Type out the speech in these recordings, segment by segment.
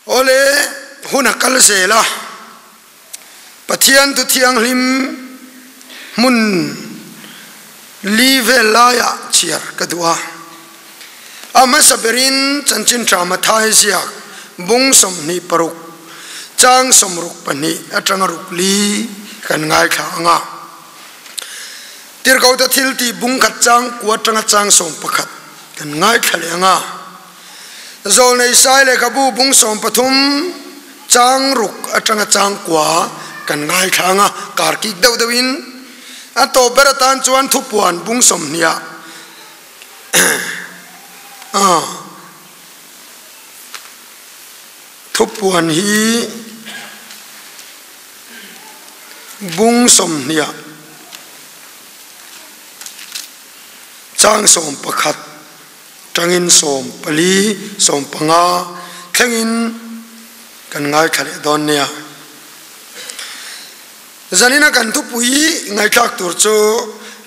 Awle, hun a kal zel a, Pathian thu thianghlim hmun li vel laiah chhiar ka duh a. A hmasa berin Chanchin Tha Mathai ziak bung 26, chang 62 atanga ruk li kan ngaithla ang a. Tirhkohte thiltih bung khat chang kua atanga chang 11 kan ngaithla leh ang a. Zawlnei Sai lehkhabu bung 13 chang ruk atanga chang kua kan ngaithla ang a, kar kik deuh deuhin a tawp ber atan chuan thupuan bung 20 ah thupuan hi bung 20 ah chang 11 Tangin 14, 15 thlengin kan ngaithla leh dawn nia. Zanina kan thupui ngaihthlak tur chu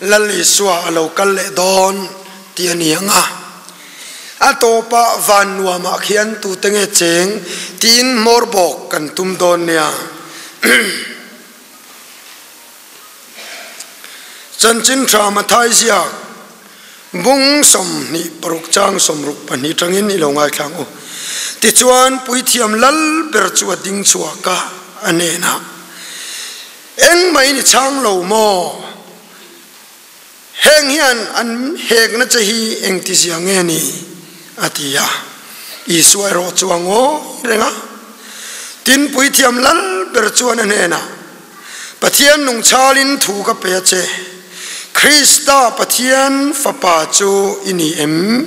Lal Isua a lo kal leh dawn tih a ni ang a. A tawpah van nuamah khian tute nge cheng tiin hmawr bawk kan tum dawn nia. Chanchin tha Mathai ziak bung 26 chang 62 tangin i lo ngaithlang u. Tichuan puithiam lal ber chu a ding chhuak a, a hnenah, Engmah in i chhang lo maw? Heng hian an hekna che hi engtizia nge ni? a ti a. Isua erawh chu a ngawi reng a. Tin, puithiam lal ber chuan a hnenah, Pathian nungchalin thu ka pe a che, Krista Pathian Fapa chu i ni em?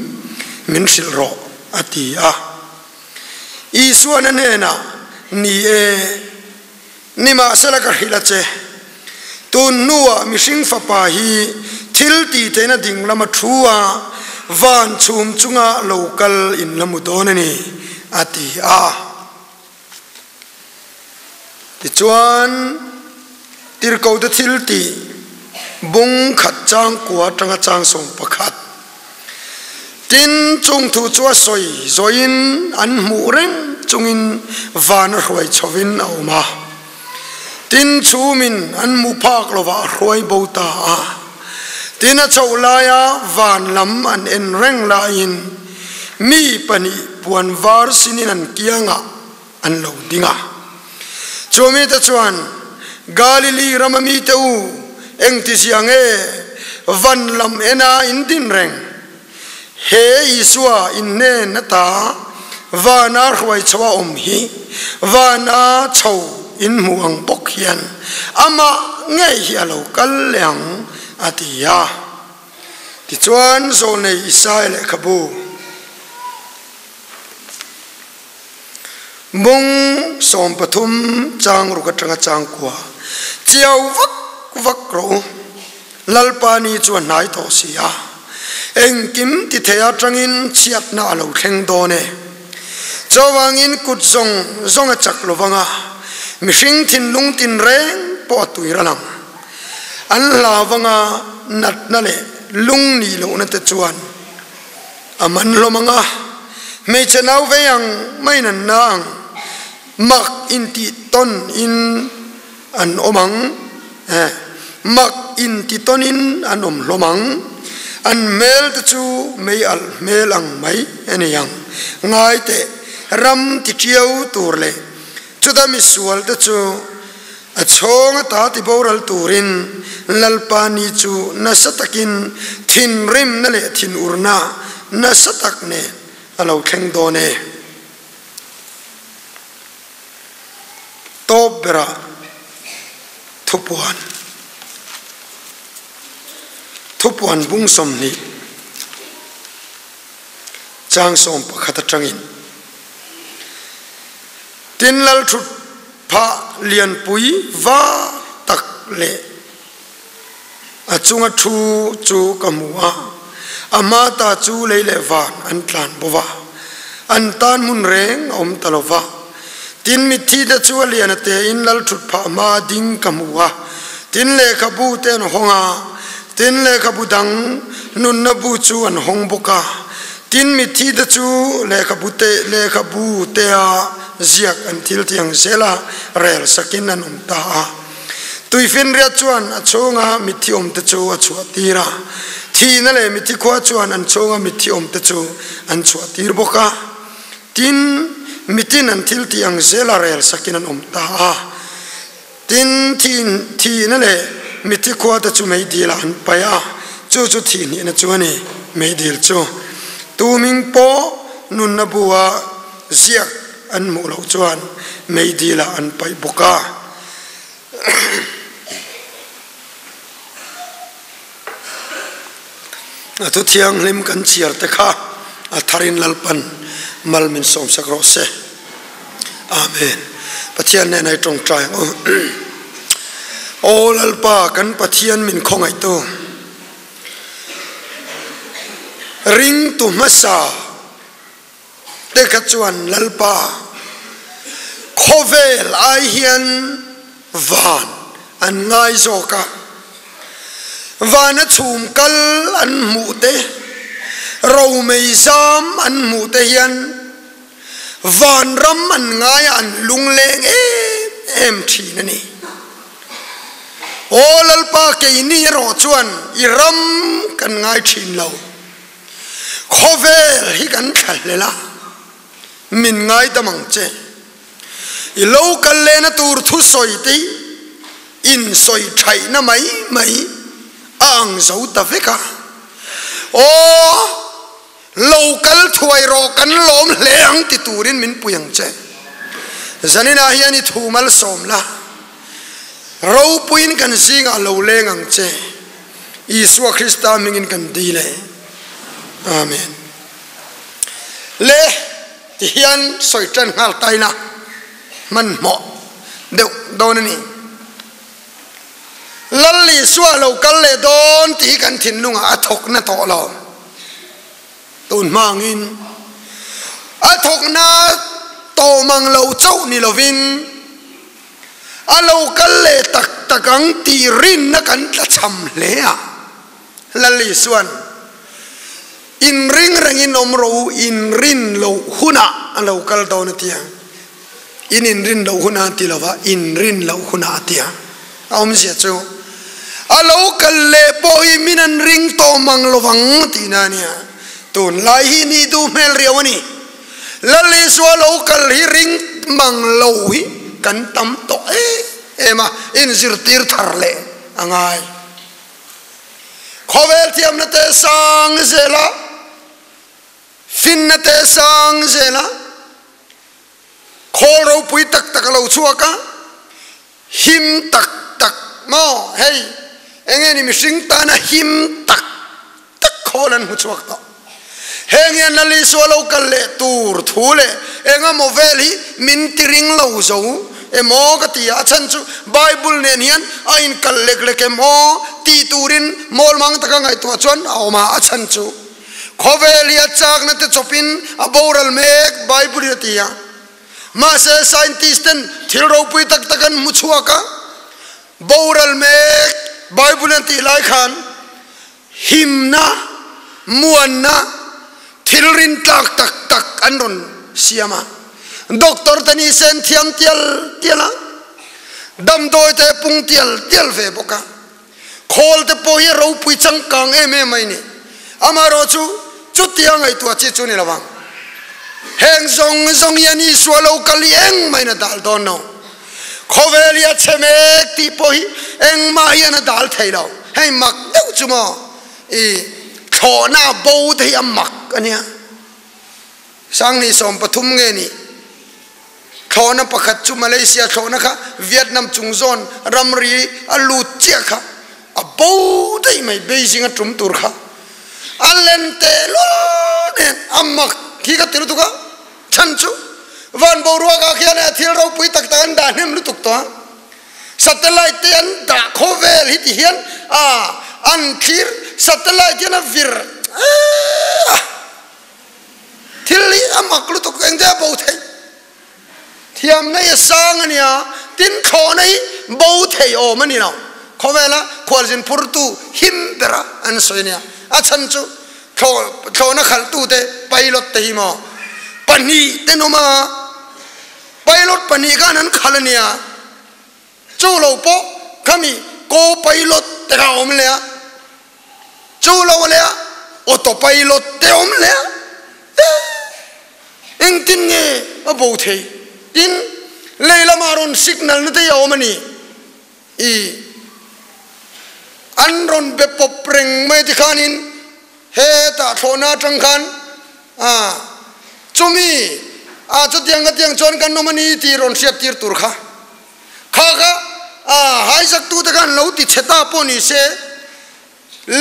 Min hrilh rawh, a ti a. Isua'n a hnenah, Ni e, nimahsela ka hrilh a che, tun hnuah mihring Fapa hi thil ti theihna ding lama thu a, van chhum chunga lo kal in la mu dawn a ni, a ti a. Tichuan, Tirhkohte thiltih bung khat chang kua atanga chang 11. Tin, chung thu chu a sawi zawiin an hmuh reng chungin van a hruai chhovin a awm a. Tin, chhumin an hmuh phak lovah a hruai bo ta a. Tin, a chhoh laia van lam an en reng laiin mi pahnih puan var sinin an kiangah an lo ding a. Chu mite chuan, Galili rama mite u, engtizia nge van lam ena in din reng? He Isua in hnen ata vana hruai chho a awm hi vana chho in hmu ang bawk hian amah ngei hi a lo kal leh ang, a ti a. Tichuan, Zawlnei Isaia lehkhabu. Bung 13 chang ruk atanga chang kua chiau vak vak rawh u. Lalpa ni chu a hnai tawh si a, engkim ti thei atangin chhiatna a lo thleng dawn e. Chuvangin kut zawng zawng a chak lovang a, mihring thinlung tinreng pawh a tui ral ang. An hlau vanga natna leh lung nih lohna te chuan A man hlawm ang a, hmeichhe nau vei ang maiin an na ang, mak inti tawn in an awm ang, eh, mak inti tawn in an awm hlawm ang, an hmel te chu mei alh hmel ang mai a ni ang. Ngai teh, ram ti ṭiau tur leh chuta misual te chu A chhawng ata ti boral turin Lalpa ni chu nasa takin thinrimna leh thinurna nasa tak nen a lo thleng dawn e. Tawp berah thupuan thupuan bung 20 chang 11 atangin Tin Lalthut Phah lianpui var tak leh a chunga thu chu ka hmu a, a hma ta chu lei leh van an tlan bo va, an tan hmun reng a awm ta lo va. Tin mitthi te chu a lian a tein lal thut phah hma ding ka hmu a, tin lehkhabu te an hawng a, tin lehkhabu dang nunna bu chu an hawng bawk a, tin mitthi te chu lehkhabu te lehkhabu tea. ziak an thil tih ang zela rel sakin an awm ta a. Tuifinriat chuan a chhunga mitthi awmte chu a chhuahtir a, thihna leh mitthi khua chuan an chhunga mitthi awmte chu an chhuahtir bawk a. Tin, mitin an thil tih ang zela rel sakin an awm ta a. Tin, thihna leh mitthi khuate chu meidilah an paih a, chu chu thih hnihna chu a ni, meidil chu. Tu hming pawh nunna bua ziak an hmuh loh chuan meidilah an paih bawk a. A thu thianghlim kan chhiar te kha a tharin Lalpan mal min sawmsak rawh se. Amen. Pathian nen ai tawngtai ang u. Aw Lalpa kan Pathian min khawngaihtu ringtu hmasa te kha chuan Lalpa khawvel ai hian van an ngai zawk a, vana chhum kal an hmuh te, romei zam an hmuh te hian vanram an ngai a, an lungleng em em thin a ni. Aw Lalpa keini erawh chuan i ram kan ngai thin lo. Khawvel hi kan thla hlel a, min ngaidam ang che. I lo kal lehna tur thusawi te hi insawi thaihna mai mai a ang zo ta vek a. Aw, lo kal thuai rawh kan lawm hle ang ti turin min pui ang che. Zaninah hian i thu malsawm la, ropuiin kan zingah lo leng ang che. Isua Krista hmingin kan dil e. Amen. Le ti hian sawi tan nghal ta ila hmanhmawh deuh dawn a ni. Lal Isua lo kal leh dawn tih hi kan thinlungah a thawk na tawh lo. Tun hmangin a thawk na tawh mang lo chauh ni lovin A lo kal leh tak tak ang tih rinna kan tlachham hle a. Lal Isua'n, Inring rengin awm rawh u, inrin loh hunah a lo kal dawn a ti a. In inrin loh hunah a ti lo va, inrin loh hunah a ti a. A awmzia chu, a lo kal leh pawh hi min an ring tawh mang lo vang tihna a nia. Tunlai hi nih duh hmel riau a ni. Lal Isua lo kal hi ring mang lo hi kan tam tawh em em a, inzirtir thar leh a ngai. Khawvel thiamna te sang zel a, finna te sang zel a, khawl ropui tak tak a lo chhuak a, him tak tak maw hei enge ni mihring tana him tak tak khawl an hmu chhuak tawh. Heng hian Lal Isua lo kal leh tur thu leh engemaw vel hi min ti ring lo zo emaw ka ti a, a chhan chu Bible nen hian a inkal lek lek emaw tih turin mawl mang taka ngaihtuah chuan a awm a, a chhan chu khawvel hi a chakna te chawpin a boral mek Bible in a ti a. Mahse scientist ten thil ropui tak tak an hmu chhuak a, boral mek Bible an tih lai khan himna, muanna, thil rintlak tak tak an rawn siam a. Doctor te ni sen thiam tial tial a, damdawi te pung tial tial ve bawk a. Khawl te pawh hi ropui changkang em em mai ni. Amaherawhchu chutia ngaihtuah chi chu ni lo vang. Heng zawng zawng hian Isua lo kal hi engmahin a dal dawn lo. Khawvel hi a chhe mek tih pawh hi engmah hian a dal thei lo. Hei mak deuh chu maw i thlawhna a bo te hi a mak a nia. Sanghnih 13 nge ni thlawhna pakhat chu Malaysia thlawhna kha Vietnam chung zawn ramri a lut chiah kha a bo daih mai Beijing a tum tur kha a len teh lul nen a mak hi ka ti lutuk a. Chhan chu van boruak ah khian a thil ropui tak tak an dah hnem lutuk tawh a, satellite te an dah khawvel hi ti hian a an thlir satellite hian a vir a, thil hi a mak lutuk eng te a bo theih thiamna hi a sang a nia, tin thlawhna hi bo thei awm a ni lo, khawvela khualzin phurtu him bera an sawi a nia, a chhan chu Thlawhna khalhtute pilot te hi maw pahnih te nawm a, pahnih khan an khalh a nia. Chu lo pawh khami co-pilot te kha a awm leh a, chu lo leh a auto-pilot te a awm leh a. Eh, engtin nge a bo thei? Tin, lei lamah rawn signal na te hi a awm a ni. I an rawn be pawp reng mai ti khanin hetah thlawhna atang khan ah chumi ah chutiang ka tiang chuan kan awm a ni tih rawn hriat tir tur kha kha kha ah haizak tute khan lo ti chhe ta pawh ni se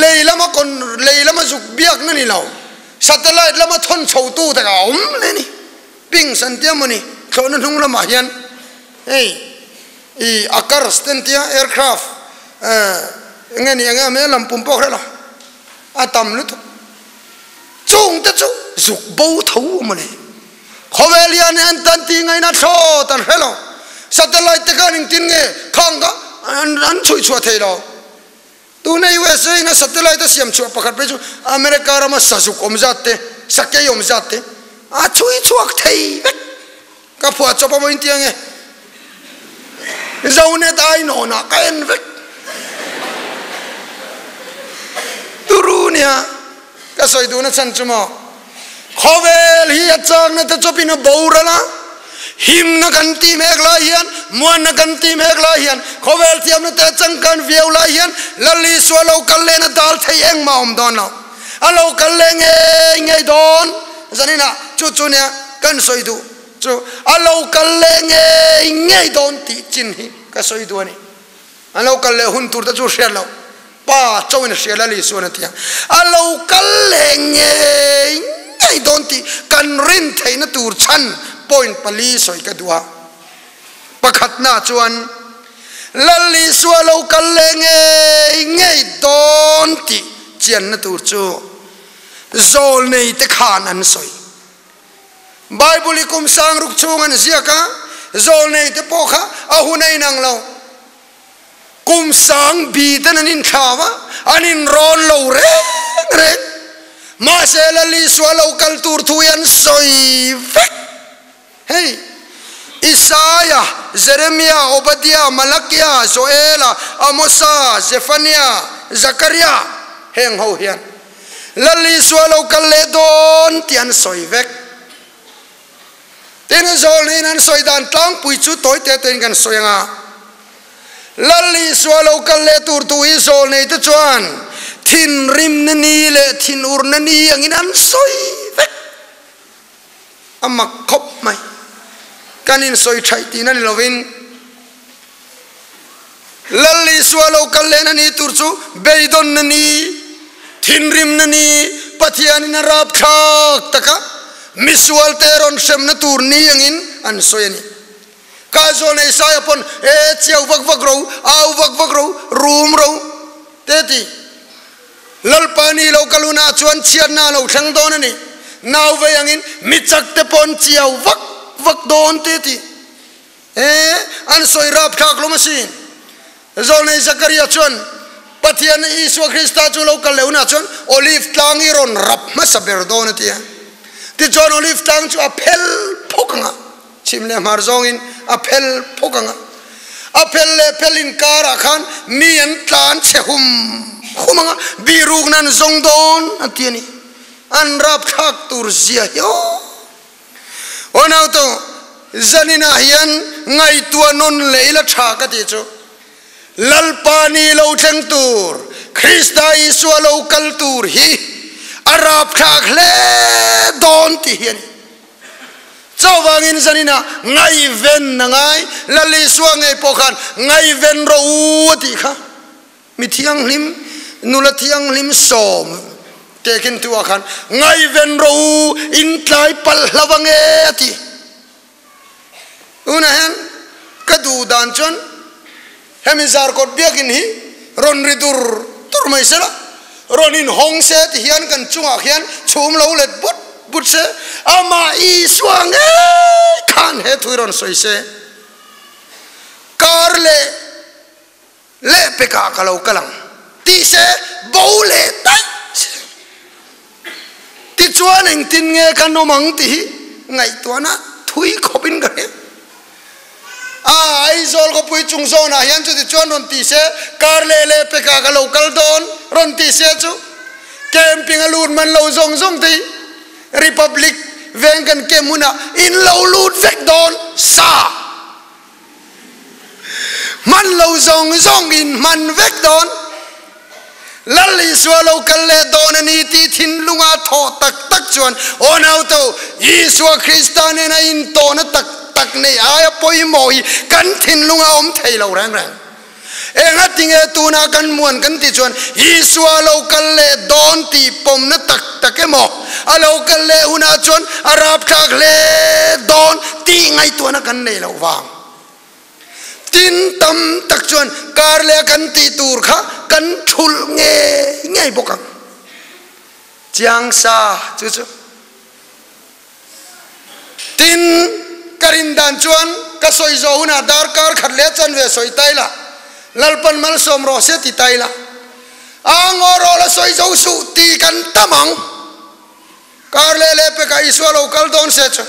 lei lama kawn lei lama zuk biakna ni lo satellite lama thawn chho tute kha a awm le ni pings an tia mawni thlawhna hnung lamah hian hei I a cars te an tia aircraft enge ni enge a lam pum pawh hrelo a tam lutuk chung te chu zuk bo tho mawle khawvel hian an tan ti ngaina thlawt an hrelo satellite te khan engtin nge khang kha an chhui chhuah thei lo tuna USA in a satellite a siam chhuah pakhat phei chu America rama sazuk awm zat te sakei awm zat te a chhui chhuak thei vek. Ka phuah chawp a vawiin tiang e. Zonet ai nawnah ka en vek. Turu nia ka sawi duhna chhan chu maw. Khawvel hi a chakna te chawpin a boral a, himna kan ti mek lai hian, muanna kan ti mek lai hian, khawvel thiamna te a changkan viau lai hian Lal Isua lo kal lehna dal thei engmah a awm dawn lo. A lo kal leh ngei ngei dawn. Zaninah chu chu nia kan sawi duh chu a lo kal leh ngei ngei dawn tih chin hi ka sawi duh a ni. A lo kal leh hun tur te chu hriat loh pa chauhin a hria Lal Isuan a ti a. A lo kal leh ngei ngei dawn tih kan rin theihna tur chhan point pali sawi ka duh a. Pakhatna chuan Lal Isua lo kal leh ngei ngei dawn tih chianna tur chu zawlnei te khan an sawi. Bible hi kum sang ruk chhung an ziak a, zawlnei te pawh kha a hun a inang lo. Kum sang bi ten an inthlau a, an inrawn lo reng reng. Mahse Lal Isua lo kal tur thu hi an sawi vek. Hei, Isaia, Jeremia, Obadia, Malakia, Joela, Amosa, Zephania, Zakaria heng ho hian Lal Isua lo kal leh dawn tih an sawi vek. Tin, zawlneiin an sawi dan tlangpui chu tawi te tein kan sawi ang a. Lal Isua lo kal leh tur tu hi zawlneite chuan thinrimna ni leh thinurna ni angin an sawi vek. A mak khawp mai. Kan insawi thaih tihna ni lovin Lal Isua lo kal lehna ni tur chu beidawnna ni, thinrimna ni, Pathianin a rapthlak taka misualte rawn hremna tur ni angin an sawi a ni. Ka zawn ei Isaia pawn, E chiau vak vak ro, au vak vak ro, rum ro, te ti. Lalpa ni lo kal hunah chuan chhiatna a lo thleng dawn a ni. Nau vei angin mi chak te pawh an chiau vak vak dawn te ti. E, an sawi rapthlak lawm asin. Zawlnei Zakaria chuan Pathian Isua Krista chu lo kal leh hunah chuan Olive tlang i rawn rap hmasa ber dawn a ti a. Tichuan Olive tlang chu a phel phawk ang a. Chhim leh hmar zawngin a phel phawk ang a, a phel leh phel inkarah khan mi an tlan chhe hum hum ang a, bihrukna an zawng dawn a ti a ni. An rapthlak tur zia hi aw. Aw nauto, zaninah hian ngaihtuah nawn leh ila tha ka tih chu, Lalpa ni lo thleng tur, Krista Isua lo kal tur hi a rapthlak hle dawn tih hi a ni. Chuvangin zaninah ngaihven a ngai, Lal Isua ngei pawh khan ngaihven rawh u a tih kha. Mi thianghlim, nula thianghlim sawm tekin tu ah khan ngaihven rawh u, in tlai palh hlo ange a ti. Tunah hian ka duh dan chuan hemi Zarkawt biakin hi rawn ri dur dur mai se la, rawn inhawng se ti hian kan chungah khian chhum lo let but but se, amah Isua ngei khan he thu hi rawn sawi se, kar leh leh pekah ka lo kal ang tih se bo leh daih se. Tichuan engtin nge kan awm ang tih hi ngaihtuahna thui khawpin ka hria. Aizawl khawpui chung zawnah hian chuti chuan rawn ti se, kar leh leh pekah ka lo kal dawn rawn ti se chu camping a lut man lo zawng zawng te hi Republic veng kan camp hunah in lo lut vek dawn sa. Hman lo zawng zawng in hman vek dawn. Lal Isua lo kal leh dawn a ni tih thinlunga thawh tak tak chuan aw nauto, Isua Krista nena intawhna tak tak neih aia pawimawh hi kan thinlunga awm thei lo reng reng. Engatinge tuna kan muan kan tih chuan Isua lo kal leh dawn tih pawmna tak tak emaw, a lo kal leh hunah chuan a rapthlak hle dawn tih ngaihtuahna kan nei loh vang. Tin, tam tak chuan kar leh kan tih tur kha kan thulh ngei ngei bawk ang. Chiang sa chu chu. Tin, ka rin dan chuan ka sawi zawh hunah darkar khat leh chanve sawi ta ila, Lalpan malsawm rawh se ti ta ila, a ngaw rawh la sawi zo suh ti kan tam ang. Kar leh leh pekah Isua lo kal dawn se chu.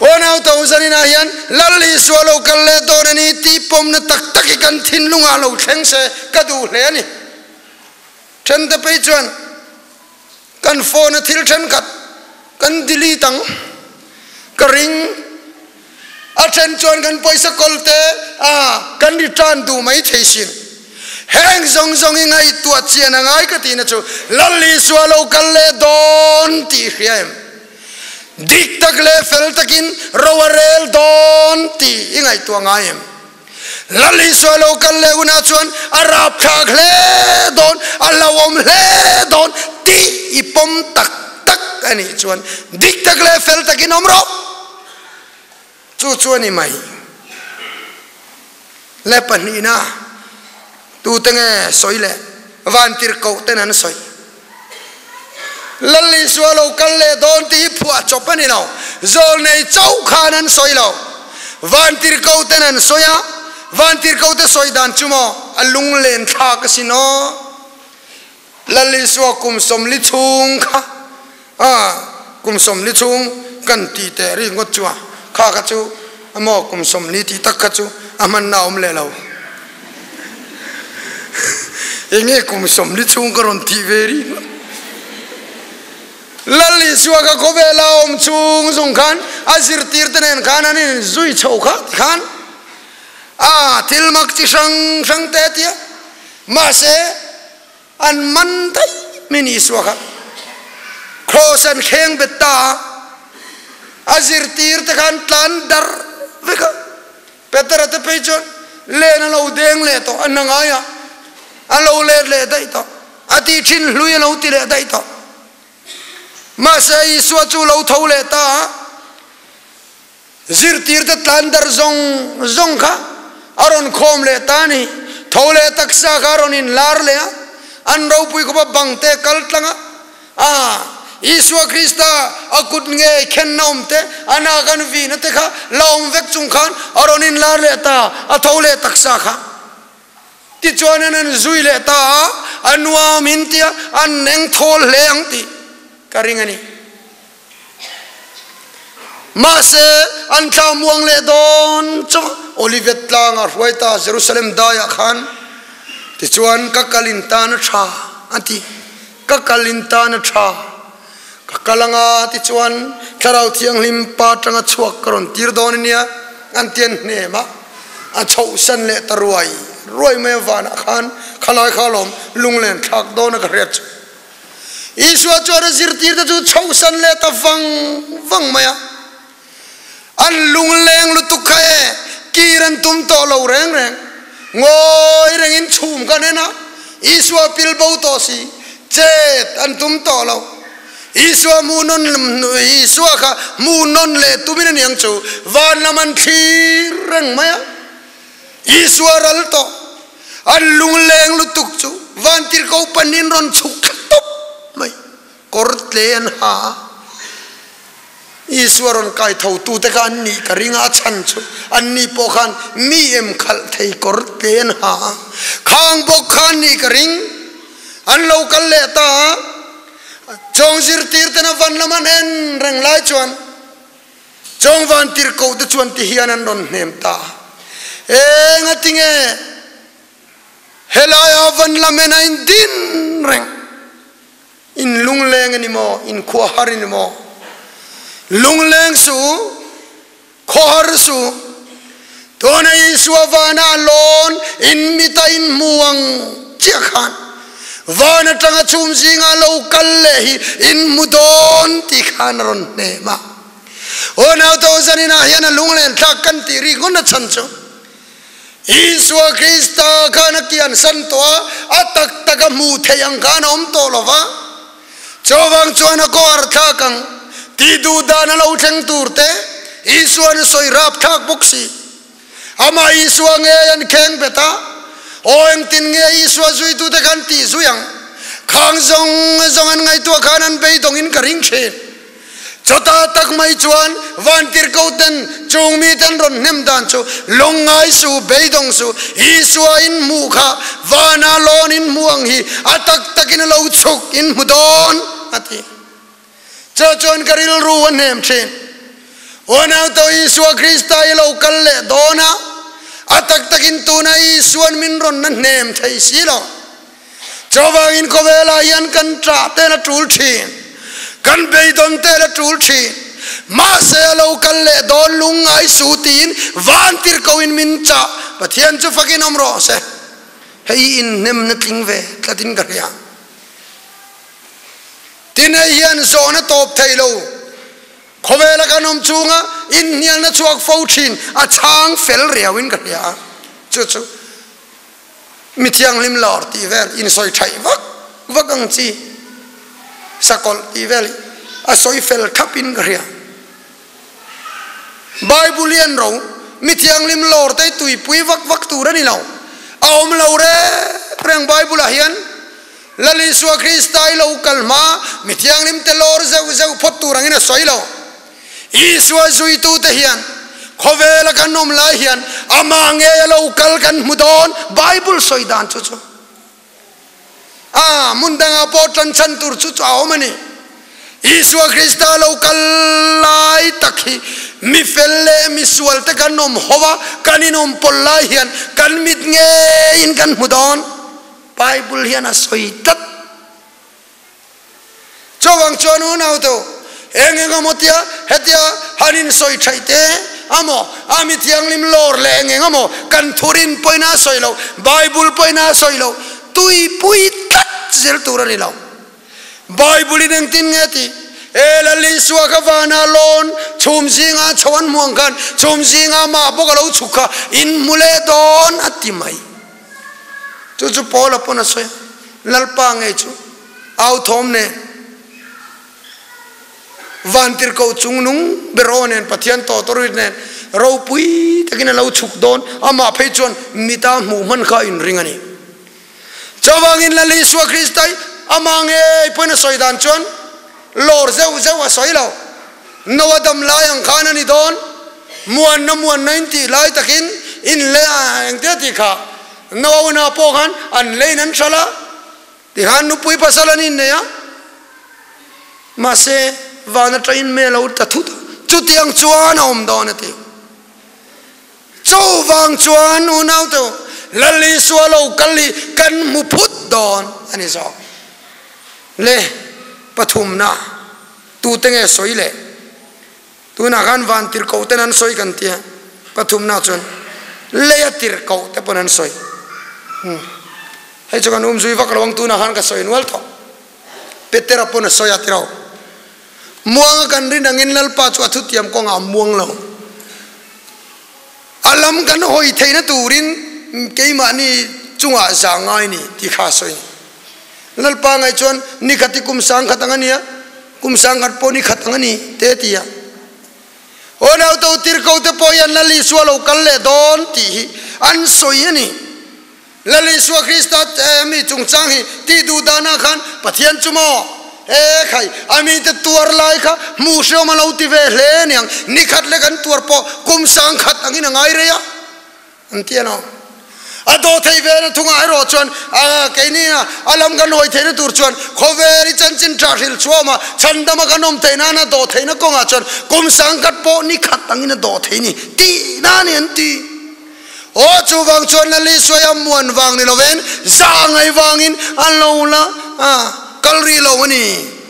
Aw nau to zaninah hian Lal Isua lo kal leh dawn a ni tih pawmna tak tak hi kan thinlungah lo thleng se ka duh hle a ni. Thente phei chuan kan phone a thil thenkhat kan delete ang ka ring. A then chuan kan pawisa kawlte a kan return duh mai thei sin. Heng zawng zawng hi ngaihtuah chian a ngai ka tihna chu Lal Isua lo kal leh dawn tih hria em? Dik tak leh fel takin ro a rel dawn tih i ngaihtuah ngai em? Lal Isua lo kal leh hunah chuan a rapthlak hle dawn, a hlauhawm hle dawn tih i pawm tak tak a nih chuan dik tak leh fel takin awm rawh. Chu chu a ni mai. Le pahnihna tute nge sawi leh vantirhkoh ten an sawi. Lal Isua lo kal leh dawn tih hi phuah chawp a ni lo. Zawlnei chauh khan an sawi lo. Vantirhkoh ten an sawi a, vantirhkoh te sawi dan chu maw a lunglen thlak asin aw. Lal Isua kum sawmli chhung kha a kum sawmli chhung kan ti teh ri ngawt chu a, kha kha chu maw kum sawmli tih tak kha chu a hmanna a awm leh lo. Enge kum sawmli chhung ka rawn tih ve ri ngawt. Lal Isua ka khawvel a awm chhung zung khan a zirtir te nen khan an in zui chho kha tikhan a thil mak chi hrang hrang te tia mahse an man daih mai ni Isua kha kraws an thleng bet ta a, a zirtir te khan tlan dar vek a. Petera te phei chuan len a lo deng leh tawh, a na ngai a, a lo let leh daih tawh, a tih thin hlui a lo ti leh daih tawh. Mahse Isua chu lo tho leh ta a, zirtir te tlan dar zawng zawng kha a rawn khawm leh ta a ni. Tho leh taksa kha a rawn inlar leh a, an ropui khawpa bang te kal tlang a, A, Isua Krista a kut ngei khenna awm te, a nak an vihna te kha la awm vek chung khan a rawn inlar leh ta, a tho leh taksa kha. Tichuan an an zui leh ta a, a nuam in tia an eng thawl hle ang tih ka ring a ni. Mahse, an thla muang leh dawn chauh a, Olivet tlangah hruai ta Jerusalem daiah khan tichuan ka kal in tan a tha a ti. Ka kal in tan a tha. Ka kal anga tichuan Thlarau Thianghlim pa tanga chhuak ka rawn tir dawn ania an ti an hnem a, a chhohsan leh ta ruai ruai mai a vanah khan khalai kha alawm lunglen thlak dawn a ka hriat chu. Isua chuan a zirtirte chu chhohsan leh ta vang vang mai a, an lungleng lutuk kha e kir an tum tawh lo reng reng. Ngawi rengin chhum kan en a, Isua pil bo tawh si, chet an tum tawh lo. Isua hmuh nawn Isua kha hmuh nawn leh tumin a niang chu van lam an thlir reng mai a. Isua ral tawh, an lungleng lutuk chu vantirhkoh panin rawn chhuk thla tawp mai, kawr tle an ha a. Isua rawn kai tho tute kha an nih ka ring a, a chhan chu anni pawh khan mi em khalh thei kawr tle an ha a, khang bawk kha an nih ka ring. An lo kal leh ta a, chawng zirtir ten a van lam an en reng lai chuan. Chawng vantirhkoh te chuan ti hian an rawn hnem ta a, Engatinge helaia van lamen a in din reng? In lungleng a ni maw? In khuahar a ni maw? Lungleng suh, khuahar suh. Tuna Isua vana a lawn in mita in hmu ang chiah khan van atanga chhum zinga lo kal leh hi in hmu dawn tih khan a rawn hnem a. Aw naute aw zaninah hian a lunglen thlak kan tih rik ngawt na chhan chu Isua Krista khan a kian san tawh a, a tak tak a hmuh theih ang khan a awm tawh lo va. Chuvang chuan a kawr thlak ang tih duh dan a lo thleng tur te Isua'n a sawi rap thlak bawk si. Amah Isua ngei an kheng bet a, aw engtin nge Isua zuitute khan tih zui ang? Khang zawng zawng an ngaihtuah khan an beidawngin ka ring thin. Chawta tak mai chuan vantirhkoh ten chung miten rawn hnem dan chu lungngai su, beidawng su, Isua in hmuh kha vana lawn in hmuh ang hi a tak takin a lo chhuk in hmu dawn a ti. Chu chuan ka rilru a hnem thin. Unauto Isua Krista i lo kal leh dawn a, a tak takin tuna Isuan min rawn na hnem thei si lo. Chuvangin khawvelah hian kan ṭah te la ṭul ṭhin, kan beidawn te la ṭul ṭhin. Mahse a lo kal leh dawn lungngai su tiin vantirhkohin min chah. Pathian chu fakin awm rawh se. Hei inhnemna tling ve tlatin ka hria. Tin hei hian zawhna tawp thei lo. Khawvela kan awm chunga inhnialna chhuak fo ṭhin a chhang fel riauin ka hria a. Chu chu. Mi thianghlim lawr tih vel insawi thaih vak vak ang chi sakawlh tih vel hi a sawi fel thap in ka hria. Bible hi an ro mi thianghlim lawr te hi tuipui vak vak tur a ni lo. A awm lo reng reng Bible ah hian Lal Isua Krista i lo kal hma mi thianghlim te lawr zeuh zeuh phawt tur angin a sawi lo. Isua zuitute hian khawvela kan awm lai hian amah ngei a lo kal kan hmu dawn, Bible sawi dan chu chu a hmun dangah pawh ṭanchhan tur chu chu a awm a ni. Isua Krista lo kal lai tak hi mi fel leh mi sual te kan awm ho a, kan inawm pawl lai hian kan mit ngeiin kan hmu dawn, Bible hian a sawi tlat. Chuvang chuan unaute, eng eng emaw tia hetia han insawi thaih te amaw, a mi thianghlim lawr leh eng eng emaw kan thurin pawhin a sawi lo, Bible pawhin a sawi lo, tuipui tlat zel tur a ni lo. Bible in engtin nge tih? E Lal Isua kha vana lawn chhum zinga chho an hmu ang khan chhum zinga mah bawk a lo chhuk kha in hmu leh dawn a ti mai. Chu chu Paula pawn a sawi a, Lalpa ngei chu au thawm nen, vantirhkoh chungnung beraw nen, Pathian tawtawrit nen ropui takin a lo chhuk dawn, amah phei chuan mita hmuh hman kha a inring a ni. Chuvangin Lal Isua Krista hi amah ngei pawhin a sawi dan chuan lawr zeuh zeuh a sawi lo. Noa dam lai ang khan a ni dawn, muanna muanna in tih lai takin in lei a engtia tih kha Noa una pawh khan an leiin an hralh a, tikhan nupui pasal an innei a, mahse van atangin mel a u ta thut a, chutiang chuan a awm dawn a ti. Chuvang chuan unaute u, Lal Isua lo kal hi kan hmu phut dawn a ni zawk. Le pathumna tute nge sawi le? Tunah khan van tirhkoh ten an sawi kan tia, pathumna chuan leia tirhkoh te pawn an sawi. Hei chu kan umzui vak lo ang tunah khan ka sawi nual tawh. Petera pawn a sawi a tiro. Muanga kan rin angin Lalpa chu a thutiam kawngah a muang lo. A lam kan hawi theihna turin keimahni chungah za ngai ni tih kha a sawi a ni. Lalpa ngaih chuan ni khat hi kum sangkhat ang a nia, kum sangkhat pawh ni khat ang a ni te a ti a. Aw nauto tirhko te pawh hian Lal Isua lo kal leh dawn tih hi an sawi a ni. Lal Isua Krista mi chungchang hi tih duh danah khan Pathian chu maw he khai a mite tuar lai kha hmuh hreawm a lo ti ve hle aniang, ni khat leh kan tuar pawh kum sangkhat angin a ngai rei a an ti a lo. A daw thei ve na thungah erawh chuan keini a lam kan hawi theihna tur chuan khawvel i chanchin tha hrilh chhuam a, chhandama kan awm theih nana daw theihna kawngah chuan kum sangkhat pawh ni khat angin a daw thei ni tih na a ni an ti. Aw chuvang chuan Lali Suaia muan vang ni lovin zah ngai vangin a lo la kal rih lo a ni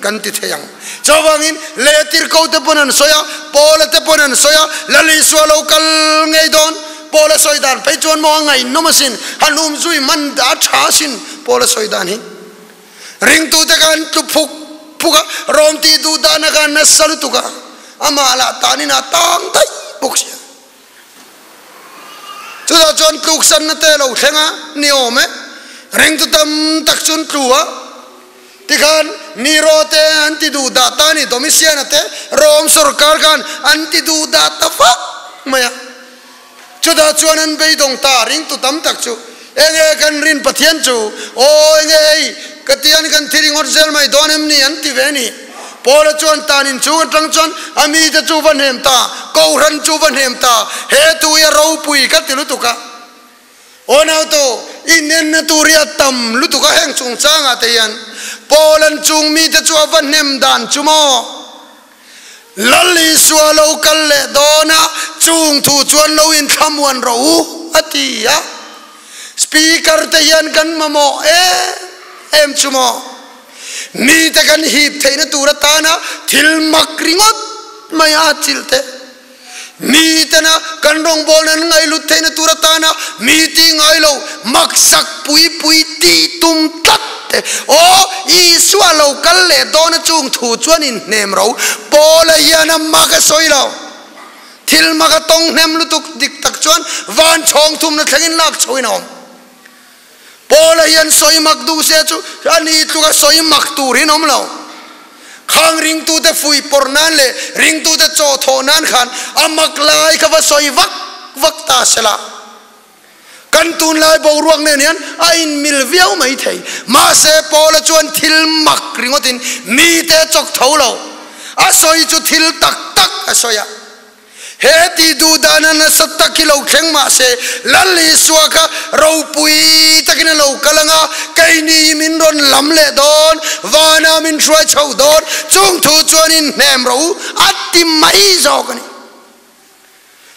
kan ti thei ang. Chuvangin lehtirko te pawn an sawi a, Paula te pawn an sawi a, Lali Sua lo kal ngei dawn. Paula sawi dan phei chuan maw a ngaihnawm asin, han um zui man a tha asin Paula sawi dan hi. Ringtute kha an tlu phuk phuk a, rawm tih duh dana kha an nasa lutuk a, amah lah tanin a tang daih bawk sia. Chutah chuan tluksanna te lo thleng a ni awm e. Ringtu tam tak chu an tlu a. Tikhan Nero te an ti duh dah ta a ni, Domitian-a te Rome sorkar khan an ti duh dah ta vak mai a. Chutah chuan an beidawng ta, ringtu tam tak chu. Enge kan rin Pathian chu? Aw enge ei, ka tian kan thi ringawt zel mai dawn em ni? an ti ve a ni. Paula chuan tan in chung atang chuan a mite chu va hnem ta, Kohhran chu va hnem ta, he thu hi a ropui ka ti lutuk a. Aw nauto, inenna tur hi a tam lutuk a heng chungchangah te hian Paula'n chung mite chu a va hnem dan chu maw? Lal Isua lo kal leh dawn a, chung thu chuan lo inthlamuan rawh u, a ti a. Speaker te hian kan mamawh em em chu maw? Mite kan hip theihna tur atana thil mak ringawt mai a chilh te. Mitena kan rawngbawlna an ngaihlut theihna tur atana mi tih ngai lo maksak pui pui tih tum tlat te. Aw, Isua lo kal leh dawn a chung thu chuan inhnem ro. Paula hian a mak a sawi lo. Thil mak a tawng hnem lutuk dik tak chuan van chhawng thumna thlengin lak chhoin a awm. Paula hian sawi mak duh se chu a ni tluka sawi mak tur hi an awm lo. Khang ringtute fui pawrh nan leh ringtute chaw thawh nan khan a mak lai kha va sawi vak vak ta se la. Kan tunlai boruak nen hian a inmil viau mai thei. Mahse Paula chuan thil mak ringawtin mite a chawk tho lo. A sawi chu thil tak tak a sawi a. He ti duh dana nasa tak hi lo thleng mah se, Lal Isua kha ropui takin a lo kal ang a, keini hi min rawn lam leh dawn, vana min hruai chho dawn, chung thu chuan inhnem rawh u, a ti mai zawk a ni.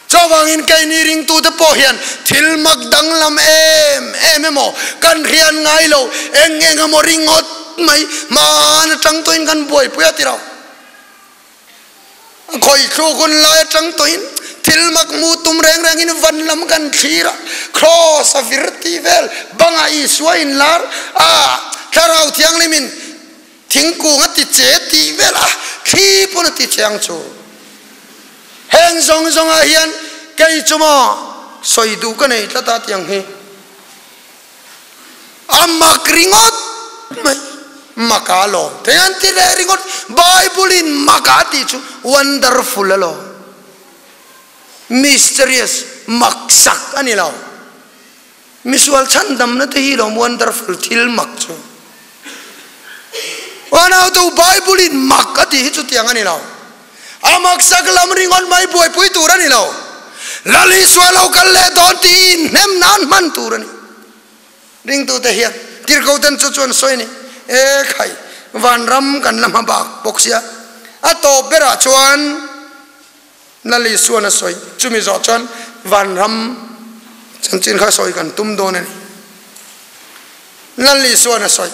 Chuvangin keini ringtute pawh hian thil mak danglam em em emaw kan hriat ngai lo, eng eng emaw ringawt mai hmaan atang tawhin kan buaipui a ti lo. A khawih thluk hun lai atang tawhin thil mak hmuh tum reng rengin van lam kan thlir a, Kraws a vir tih vel bangah Isua inlar a, Thlarau Thianghlimin thingkung a ti che tih vel a, thli pawn a ti che ang chu. Heng zawng zawngah hian kei chu maw sawi duh ka nei tlat a tiang hi. A mak ringawt mai, mak a lawm thei an ti leh ringawt, Bible in mak a tih chu wonderful a lawm, mysterious mak sak a ni lo, misual chhandamna te hi lawm wonderful thil mak chu. Unau tu Bible in mak a tih hi chutiang a ni lo, a mak sak lam ringawt mai buaipui tur a ni lo. Lal Isua lo kal leh dawn tiin hnem nan hman tur a ni. Ringtute hian tirhkoten chu chuan sawi a ni, E khai, vanram kan la hma bak bawk sia. A tawp berah chuan Lal Isuan a sawi, chumi zawh chuan vanram chanchin kha sawi kan tum dawn a ni. Lal Isuan a sawi,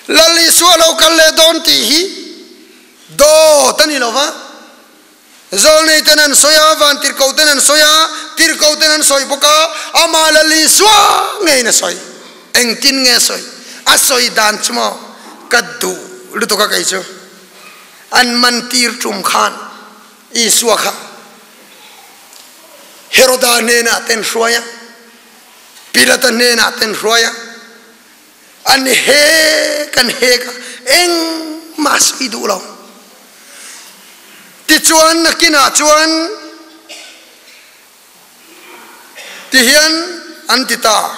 Lal Isua lo kal leh dawn tih hi dawt a ni lo va. Zawlnei ten an sawi a, van tirhkoh ten an sawi a, tirhkoh ten an sawi bawk a, amah Lal Isua ngeiin a sawi. Engtin nge a sawi? A sawi dan chu maw ka duh lutuk a kei chu. An man tir tum khan Isua kha Heroda hnenah ten hruai a, Pilata hnenah ten hruai a, An hek an hek a, engmah a sawi duh lo. Tichuan nakinah chuan tihian an ti ta,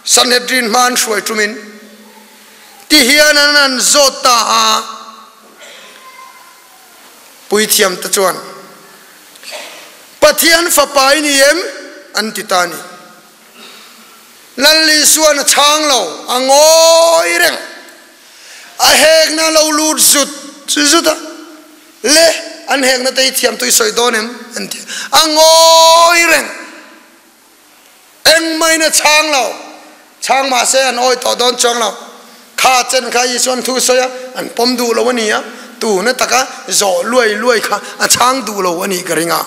Sanhedrin hma an hruai ṭumin tihian an an zawt ta a, Puithiam te chuan, Pathian fapa i ni em? an ti ta a ni. Lal Isuan a chhang lo, a ngawi reng. A hekna lo lut zut zut a, Le, an hekna te hi thiam tui sawi dawn em? an ti a. A ngawi reng. Engmahin a chhang lo. Chhang mahse an awi tawh dawn chuang lo. Kha chen kha Isuan thu sawi a, an pawm duh lo a ni a, tuna taka zawh luai luai kha a chhang duh lo a nih ka ring a.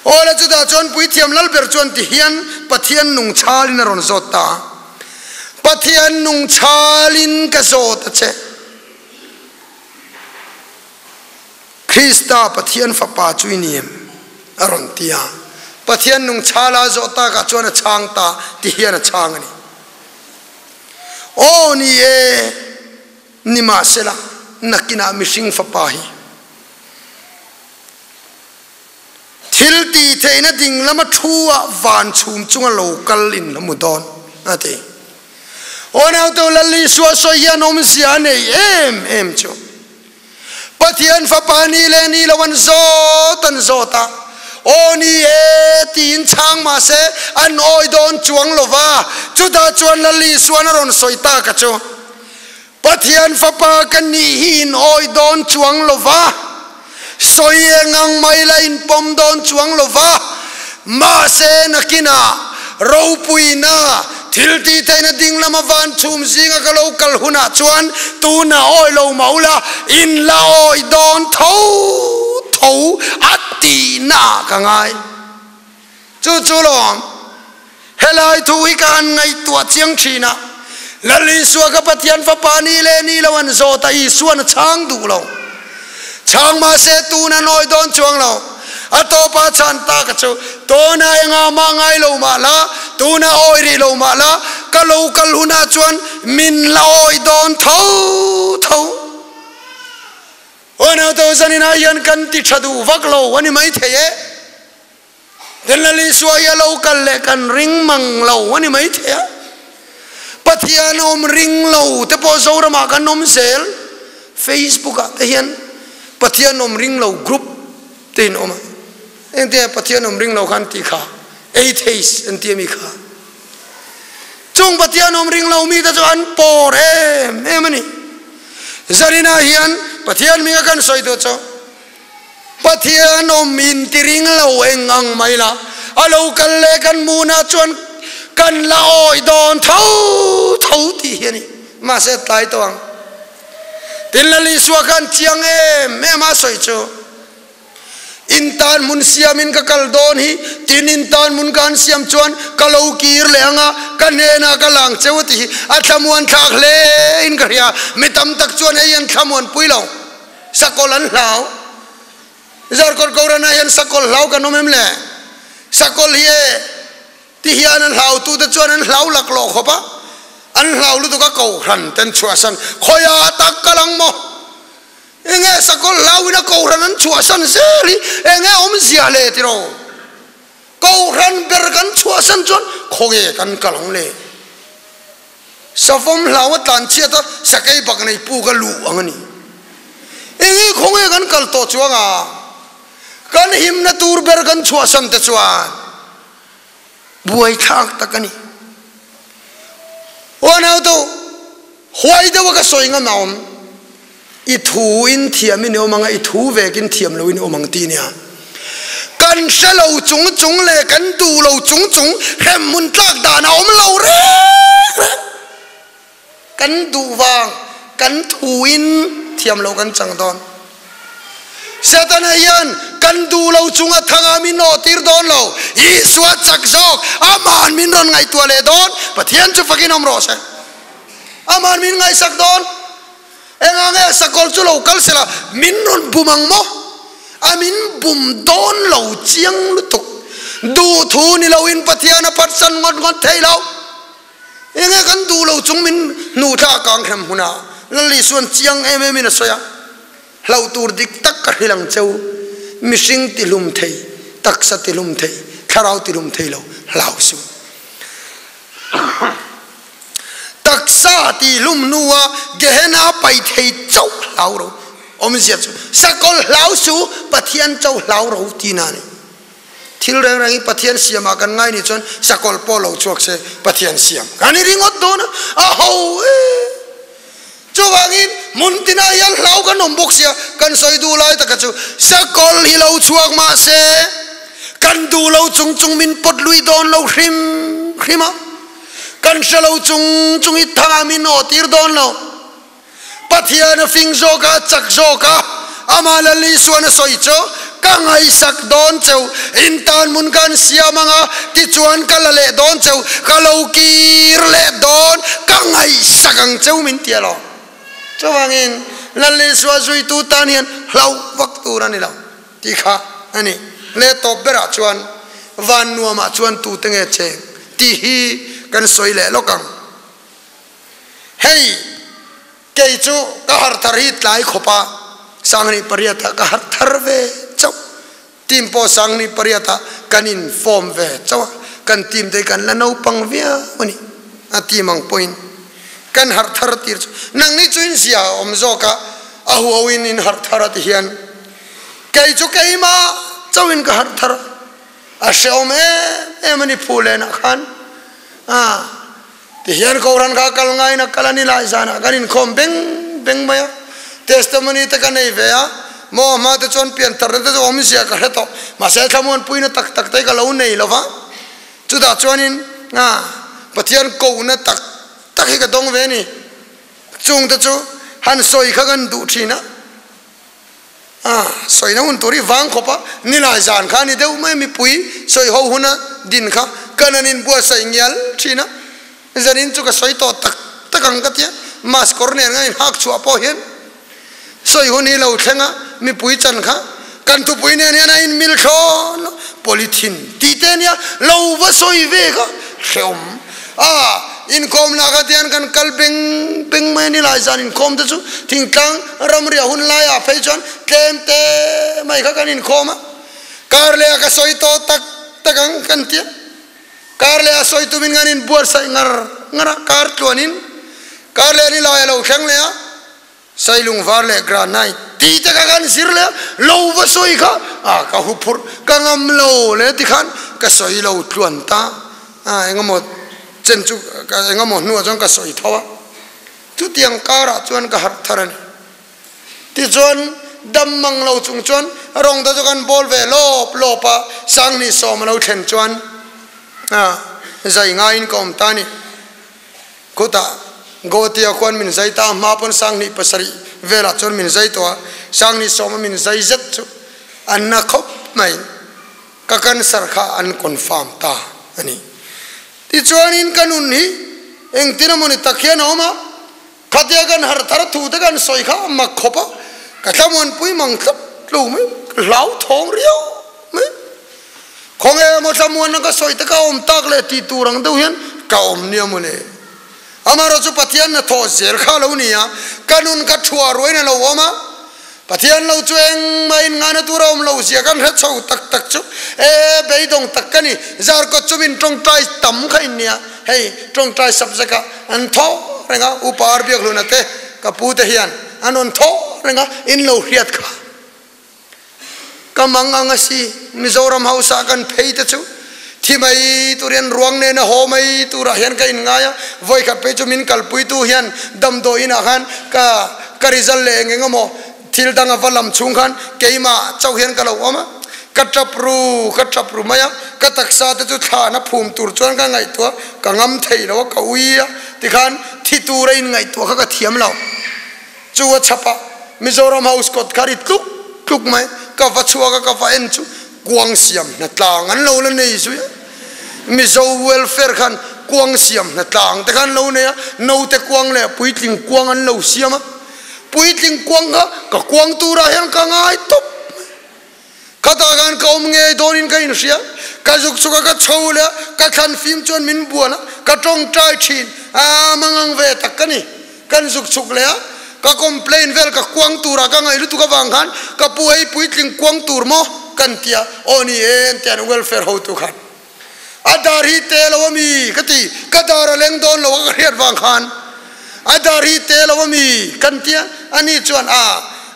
Aw le, chutah chuan Puithiam Lalber chuan ti hian Pathian nung chhalin a rawn zawt ta a, Pathian nung chhalin ka zawt a che. Krista Pathian Fapa chu i ni em? a rawn ti a. Pathian nung chhala a zawh takah chuan a chhang ta ti hian a chhang a ni. Aw ni e, nimahsela nakinah mihring Fapa hi Thil tih theihna ding lama thu ah van chhum chunga lo kal in la mu dawn, a ti. Aw naute Lal Isua sawi hian awmzia a nei em em chu. Pathian Fapa ni leh ni lo an zawt an zawt a, aw ni e tiin chhang mahse an awi dawn chuang lo va, chutah chuan Lal Isuan a rawn sawi tak a chu. Pathian Fapa ka nih hi in awi dawn chuang lo va, sawi eng ang mai la in pawm dawn chuang lo va, mahse nakinah ropuina thil tih theihna ding lama van chhum zinga ka lo kal hunah chuan tunah awi lo mah ula in la awi dawn tho tho a tihnaah ka ngai. Chu chu lawm, helai thu hi ka han ngaihtuah chiang thin a, Lal Isua ka Pathian Fapa ni leh ni lo an zawt a, Isuan a chhang duh lo. Chhang mahse tun a nawi dawn chuang lo. A tawpa chhan tak a chu, Tuna engah mah ngai lo mah la, tuna awi rih lo mah la, ka lo kal hunah chuan min la awi dawn tho tho. Aw naute zaninah hian kan ti tha duh vak lo a ni maithei e. Lal Isua hi a lo kal leh kan ring mang lo a ni maithei a. Pathian awm ring lo te pawh Zoramah kan awm zel. Facebook ah te hian Pathian awm ring lo group te in awm a. Engtia Pathian awm ring lo khan tih kha atheist an ti a mi kha. Chung Pathian awm ring lo mi te chu an pawr em em a ni. Zaninah hian Pathian hminga kan sawi duh chu Pathian awm in ti ring lo eng ang mai la, a lo kal leh kan hmunah chuan kan la awi dawn tho tho tih hi a ni. Mahse tlai tawh ang. Tin Lal Isua khan chiang em em a sawi chu, In tan hmun siamin ka kal dawn hi, tin in tan hmun ka han siam chuan ka lo kir leh ang a, ka hnenah ka lang cheu a tih hi a thlamuan thlak hle in ka hria. Mi tam tak chuan hei an thlamuan pui lo. Sakawlh an hlau. Zarkawt Kohhranah hian sakawlh hlau kan awm em le? Sakawlh hi e ti hian an hlautute chuan an hlau laklawh khawp a, an hlau lutuk a Kohhran ten chhuahsan khawiah tak kal ang maw? Enge sakawlh hlauin a Kohhran an chhuahsan zel hi enge awmzia le tiraw? Kohhran ber kan chhuahsan chuan khawnge kan kal ang le? Savawm hlau a tlan chhiat a, sakei bak nei puk a luh ang a ni. Eng i khawnge kan kal tawh chuang a, kan himna tur ber kan chhuahsan te chuan buaithlak tak a ni. Aw nautu, huai deuh a ka sawi ngam a awm. I thu in thiam in i awm ang a, i thu vek in thiam lo in i awm ang ti nia. Kan hre lo chung chung leh kan duh lo chung chung hremhmun tlak dan a awm lo reng reng. Kan duh vang kan thu in thiam lo kan chang dawn. Setana hian kan duh lo chung a thanga min nawh tir dawn lo. Isua chak zawk aman min rawn ngaihtuah leh dawn. Pathian chu fakin awm rawh se. Aman min ngaihsak dawn. Engah nge sakawlh chu lo kal sela min rawn bum ang maw? A min bum dawn lo chiang lutuk. Duhthu ni loin Pathian a phatsan ngawt ngawt thei lo. Enge kan duh lo chung min hnu thla a kang hrem hmunah Lal Isuan chiang em em in a sawi a, Hlauh tur dik tak ka hrilh ang cheu, mihring tihlum thei, taksa tihlum thei, thlarau tihlum thei lo hlau suh. Taksa tih hlum hnua Gehenna pai thei chauh hlau ro. Awmzia chu sakawlh hlau su, Pathian chauh hlau ro tihna a ni. Thil reng reng hi Pathian siamah kan ngai nih chuan sakawlh pawh lo chhuak se Pathian siam kan i ringawt dawn a, a ho e. Chuvangin hmun tinah hian hlau kan awm bawk sia, kan sawi duh lai taka chu sakawlh hi lo chhuak mah se kan duh lo chung chung min pawt lui dawn lo hrim hrim a, kan hre lo chung chung i thangah min awh tir dawn lo. Pathian a fing zawk a, a chak zawk a, amah Lal Isuan a sawi chu, Ka ngaihsak dawn cheu, in tan hmun ka an siam ang a, tichuan ka la leh dawn cheu, ka lo kir leh dawn, ka ngaihsak ang cheu min ti alawm. Chuvangin Lal Isua zuitu tan hian hlauh vak tur a ni lo tih kha a ni. Leh tawp berah chuan van nuamah chuan tute nge cheng tih hi kan sawi leh lawk ang. Hei, kei chu ka harh thar hi tlai khawp a, Sanghnih pariat ah ka harh thar ve chauh. Team pawh Sanghnih pariat ah kan in form ve chauh a, kan team te hi kan la naupang viau a ni. A team ang pawhin kan harh thar tir chu nangni chu in zia a awm zawk a, a huau in in harh thar a ti hian kei chu keimah chauhin ka harh thar a, a hrehawm em em a ni phu lenah khan a. Tihian Kohhran kha kal ngaiin a kal a ni lai zanah kan inkhawm beng beng mai a, testimony te ka nei ve a, maw hma te chuan piantharna te chu awmzia ka hre tawh, mahse thlamuanpuina tak tak te ka lo nei lo va, chutah chuanin Pathian kohna tak tak hi ka dawng ve a ni, chung te chu han sawi kha kan duh thin a. A sawina hun tur hi vang khawp a, nilai zan kha a ni deuh mai a, mipui sawi ho huna din kha kan an inbuatsaih ngial thin a, zanin chu ka sawi tawh tak tak ang ka ti a, mask kawr nen nga inhak chhuah pawh hian sawi hun hi lo thleng a, mipui chan kha kan thupui nen hian a inmil thlawn a, polythene tih te ania lo va sawi ve kha hrehawm a. Inkhawm lah kha tian kan kal beng beng mai a ni lai zan inkhawm te chu thingtlang ramriah hun laiah phei chuan tlem te mai kha kan inkhawm a, kar leh ah ka sawi tawh tak tak ang kan ti a, kar leh ah sawi tumin kan inbuatsaih ngar ngar a, kar tluanin kar leh ni lai a lo thleng leh a. Sailung var leh granite tih te kha kan zir leh a, lo va sawi kha a ka hu phurh ka ngam lo le ti khan ka sawi lo tluan ta a, engemaw chen chu engemaw hnuah chuan ka sawi tho a, chutiang karah chuan ka harh thar a ni. Tichuan dam mang lo chung chuan rawng te chu kan bawl ve lawp lawp a, Sanghnih sawm a lo thlen chuan a zai ngaiin ka awm ta a ni. Khutah Gotia khuan min zai ta a, hma pawn 27 velah chuan min zai tawh a, 29 a min zai zet chu an na khawp mai, ka cancer kha an confirm ta a ni. Tichuanin ka nun hi engtin emawni tak hian a awm a, khatia kan harh thar thu te kan sawi kha a mak khawp a, ka thlamuanpui mang tlat lo mai, ka hlauthawng riau mai. Khawnge emaw thlamuanna ka sawi te ka awm tak leh tih tur ang deuh hian ka awm nia maw le. Amaherawhchu Pathian hnathawh zel kha a lo ni a, ka nun ka thuah ruaiin a lo awm a, Pathian lo chu engmah inngaina tur a awm lo zia kan hre chho tak tak chu e beidawng tak ka ni. Zarkawt chu min tawngtai tam kha in nia, hei tawngtai subject ah an thaw reng a, Upa Arbiakhluna te ka pu te hian an rawn thaw reng a, in lo hriat kha. Ka mang ang a si, Mizoram House ah kan phei te chu thi mai tur hian ruang nen a haw mai turah hian ka inngai a, vawikhat phei chu min kalpuitu hian damdawi inah khan ka ka result leh eng eng emaw thil dang a va lam chhung khan keimah chauh hian ka lo awm a, ka tap ru ka tap ru mai a, ka taksa te chu thlan a phum tur chuan ka ngaihtuah ka ngam thei lo a, ka ui a tikhan thi tura inngaihtuah kha ka thiam lo. Chu a chhap a, Mizoram House kawt kha ri tluk tluk mai, ka va chhuak a ka va en chu kuang siam hna tlang an lo la nei zui a, Mizo welfare khan kuang siam hna tlang te kha an lo nei a, naute kuang leh puitling kuang an lo siam a, puitling kuang kha ka kuang turah hian ka ngai tawp mai. Khatah khan ka awm ngei dawnin ka inhria, ka zuk chhuk a, ka chho leh a, ka thlan fim chuan min buan a, ka tawngtai thin a, mangang ve tak ka ni. Kan zuk chhuk leh a, ka complain vel ka kuang turah ka ngaih lutuk avang khan ka pu hei puitling kuang tur maw kan ti a, aw ni e an ti a welfare hotu khan a dar hi te lo a mi ka ti, ka dar a leng dawn lo a ka hriat vang khan a dar hi te lo a mi kan ti a, ani chuan a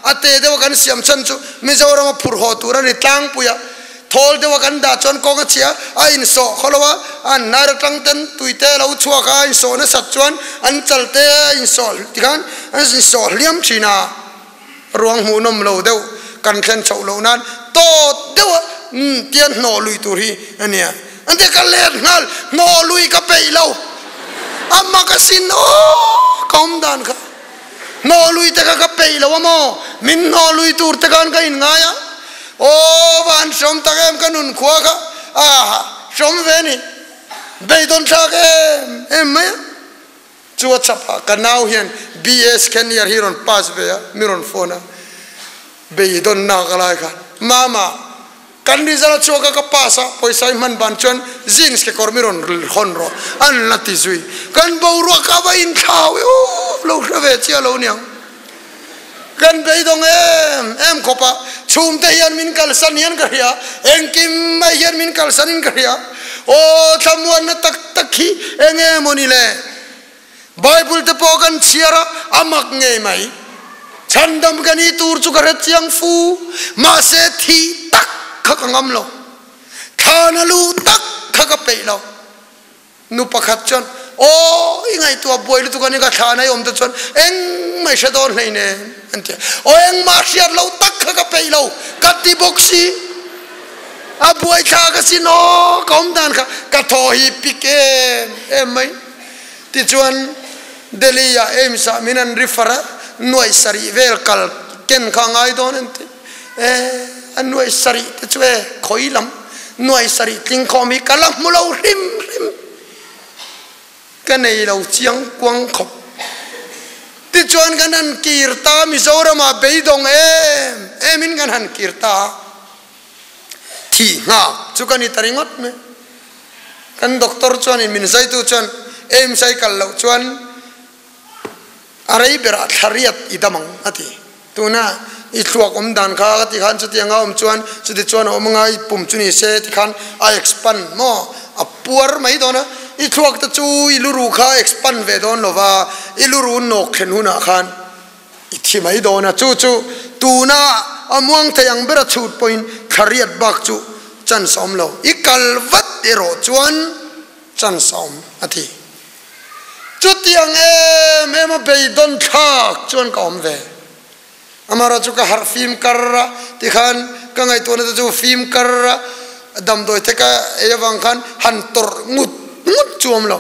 a te deuh a kan siam chhan chu Mizoram a phur haw tur a ni tlangpui a. Thawl deuha kan dah chuan kawng a chhia a insawh khaw lo a, an hnar atang ten tui te a lo chhuak a, a insawh nasat chuan an chal te a insawh tikhan an insawh hliam thin a, ruang hmuhnawm lo deuh kan thlen chhoh loh nan tawt deuha tian hnawh lui tur hi a nia. An ti ka let nghal, hnawh lui ka peih lo, a mak asin aw ka awm dan kha. Hnawh lui te kha ka peih lo a maw? Min hnawh lui tur te khan ka inngai a. Aw va han hrawm tak em ka nun khua kha a hrawm ve ni. Beidawn thlak em em mai a. Chu a chap a, ka nau hian BA second year hi rawn pass ve a, mi rawn phone a. Beidawn nak a lai khan, Mama, Kan result a chhuak a ka pass a, pawisa i hman ban chuan jeans kekawr mi rawn hawn rawh an la ti zui. Kan boruak a va inthlau e aw, lo hre ve chiah lo niang. Kan beidawng em em khawp a, chhungte hian min kalsan hian ka hria, engkim mai hian min kalsan in ka hria. Aw thlamuanna tak tak hi eng emaw ni le? Bible te pawh kan chhiar a, a mak ngei mai. Chhandam ka ni tur chu ka hre chiang fu, mahse thih tak kha ka ngam lo. Thlan a luh tak kha ka peih lo. Nu pakhat chuan, Aw, i ngaihtuah buai lutuk a ni ka thlan a i awm te chuan engmah i hre dawn hleinem, an ti a. Aw, engmah hriat loh tak kha ka peih lo, ka ti bawk si. A buai thlak asin aw, ka awm dan kha ka thaw hi pik em em mai. Tichuan, Delhi-ah AIIMS-ah min an refer a, nuaih sarih vel kal ken kha a ngai dawn an ti. E, a nuaih sarih te chu e, khawi lam nuaih sarih tling khawm hi ka la hmu lo hrim hrim. Ka nei lo chiang kuang khawp. Tichuan kan han kir ta, Mizoramah beidawng em emin kan han kir ta a. Thih nghak chu ka ni ta ringawt mai. Kan doctor chuanin min zaitu chuan AIIMS a i kal loh chuan a rei berah thla riat i dam ang a ti. Tuna i thluak awm dan kha ka ti khan chutiang a awm chuan chuti chuan a awm anga i pum chu ni se ti khan a expand maw a puar mai dawn a, i thluak te chu i luru kha a expand ve dawn lova i luru nawk thlen hunah khan I thi mai dawn a, chu chu tuna a muang thei ang bera chhut pawhin thla riat bak chu chance a awm lo. I kal vat erawh chuan chance a awm, a ti. Chutiang em em a beidawn thlak chuan ka awm ve. Amaherawh chu ka harh fim kar a, tikhan ka ngaihtuahna te chu fim kar a, damdawi te ka ei avang khan han tawrh ngut ngut chu awm lo.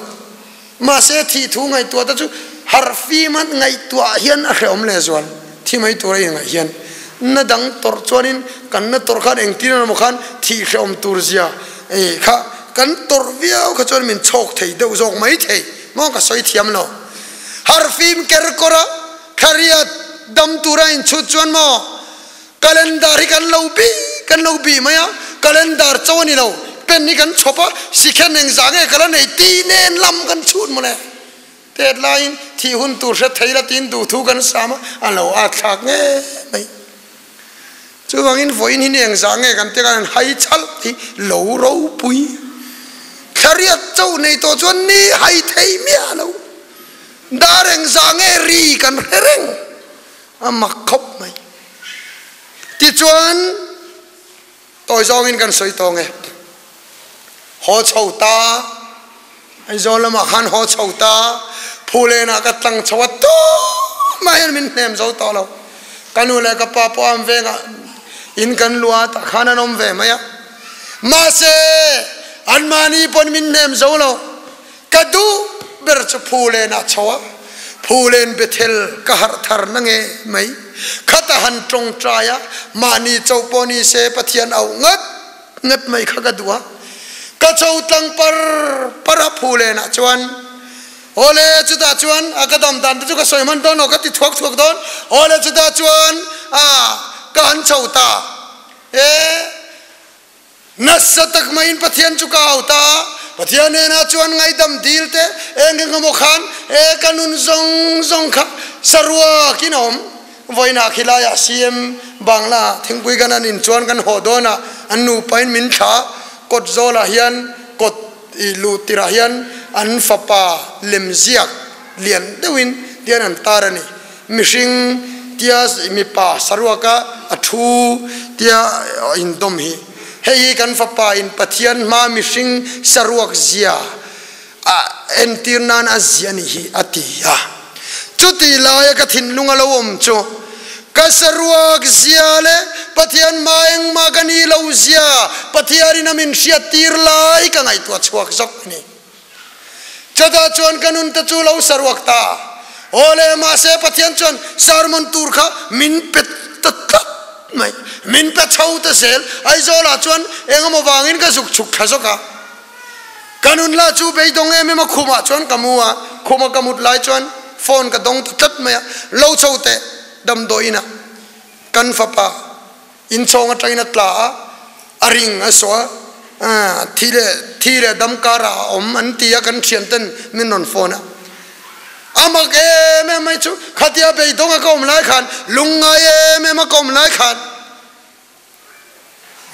Mahse thih thu ngaihtuah te chu harh fim a ngaihtuah hian a hrehawm lehzual. Thi mai tura i ngaih hian na dang tawrh chuanin kan na tawrh khan engtin emaw khan thih hrehawm tur zia kha kan tawrh viau kha chuan min chhawk thei deuh zawk mai thei maw ka sawi thiam lo. Harh fim ker kawr a thlariat dam tura inchhut chuan maw Calendar hi kan lo bi kan lo bi mai a, calendar cho a ni lo, pen hi kan chhawp a, sikhen engzah nge ka la nei tih nen lam kan chhut mawle. Tet laiin thih hun tur hre thei la tiin duhthu kan sam a, a lo at thlak nge mai. Chuvangin vawiin hi ni engzah nge kan tia kan hai chhalh hi lo ropui. Thlariat cho nei tawh chuan ni hai thei miah lo. Dar engzah nge ri kan hre reng. A mak khawp mai. Tichuan, tawi zawngin kan sawi tawng e. Haw chho ta, Aizawl lamah khan haw chho ta, Phulenah ka tlang chho a tumah hian min hnem zo tawh lo. Ka nu leh ka pa pawh an vengah in kan luah a tah khan an awm ve mai a. Mahse, anmahni pawn min hnem zo lo. Ka duh ber chu Phulenah chho a, Phulen Bethel ka harh thar na nge mai. Khata han tawngtai a, mahni cho pawh ni se Pathian auh ngat ngat mai kha ka duh a. Ka cho tlang par par a Phulenah chuan, Awle chutah chuan a ka dam dan te chu ka sawi hman dawn lo, ka ti thuak thuak dawn. Awle chutah chuan a ka han chho ta e. Nasa tak maiin Pathian chu ka au ta a, Pathian hnenah chuan ngaihdam dil te, eng eng emaw khan e ka nun zawng zawng kha saruakin a awm. Vawiinah khilaiah CM Bangla thingpui kan an in chuan kan haw dawn a, an nupain min thla kawt zawlah hian kawt i luh tirah hian an fapa lemziak lian deuhin tian an tar a ni. Mihring tia mipa saruaka a thu tia indawm hi. Hei hi kan fapa in Pathian hma mihring saruak zia a entir nan a zia ni hi a ti a. Chuti laia ka thinlung a lo awm chu ka saruak zia leh Pathian hma engmah ka ni lo zia Pathianin a min hriat tir lai ka ngaihtuah chhuak zawk a ni. Chutah chuan ka nun te chu lo saruak ta. Aw le, mahse Pathian chuan sermon tur kha min pe ta tlat mai. Min pe chho ta zel. Aizawlah chuan engemaw vangin ka zuk chhuk thla zawk a. Ka nun lah chu beidawng em em a, khumah chuan ka mu a. Khuma ka mut lai chuan phone ka dawng ta tlat mai a. Lo chho teh damdawi inah kan fapa Inchhawng atangin a tla a, a ring a sawh a, thi leh thi leh dam karah a awm an ti a, kan thianten min rawn phone a. A mak em em mai chu khatia beidawnga ka awm lai khan, lungngai em em a ka awm lai khan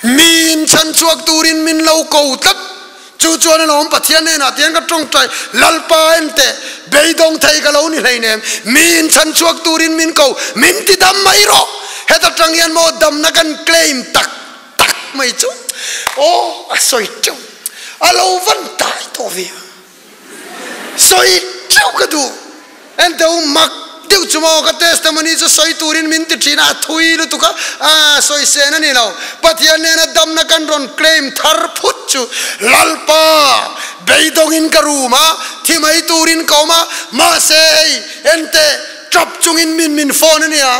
miin chhan chhuak turin min lo ko tlat. Chu chuan a lawm Pathian hnenah tiang ka tawngtai, Lalpa enteh, beidawng thei ka lo ni hleinem, miin chhan chhuak turin min ko, min ti dam mai rawh, heta tang hian maw damna kan claim tak tak mai chu, aw a sawi teuh, a lo van tai tawh ve a, sawi teuh ka duh. Ente u mak deuh chu maw ka testimony chu sawi turin min ti thin a, a thui lutuk a, a sawi sen a ni lo. Pathian nena damna kan rawn claim thar phut chu Lalpa beidawngin ka rum a, thi mai turin ka awm a, mahse hei ente tap chungin min min phone a nia,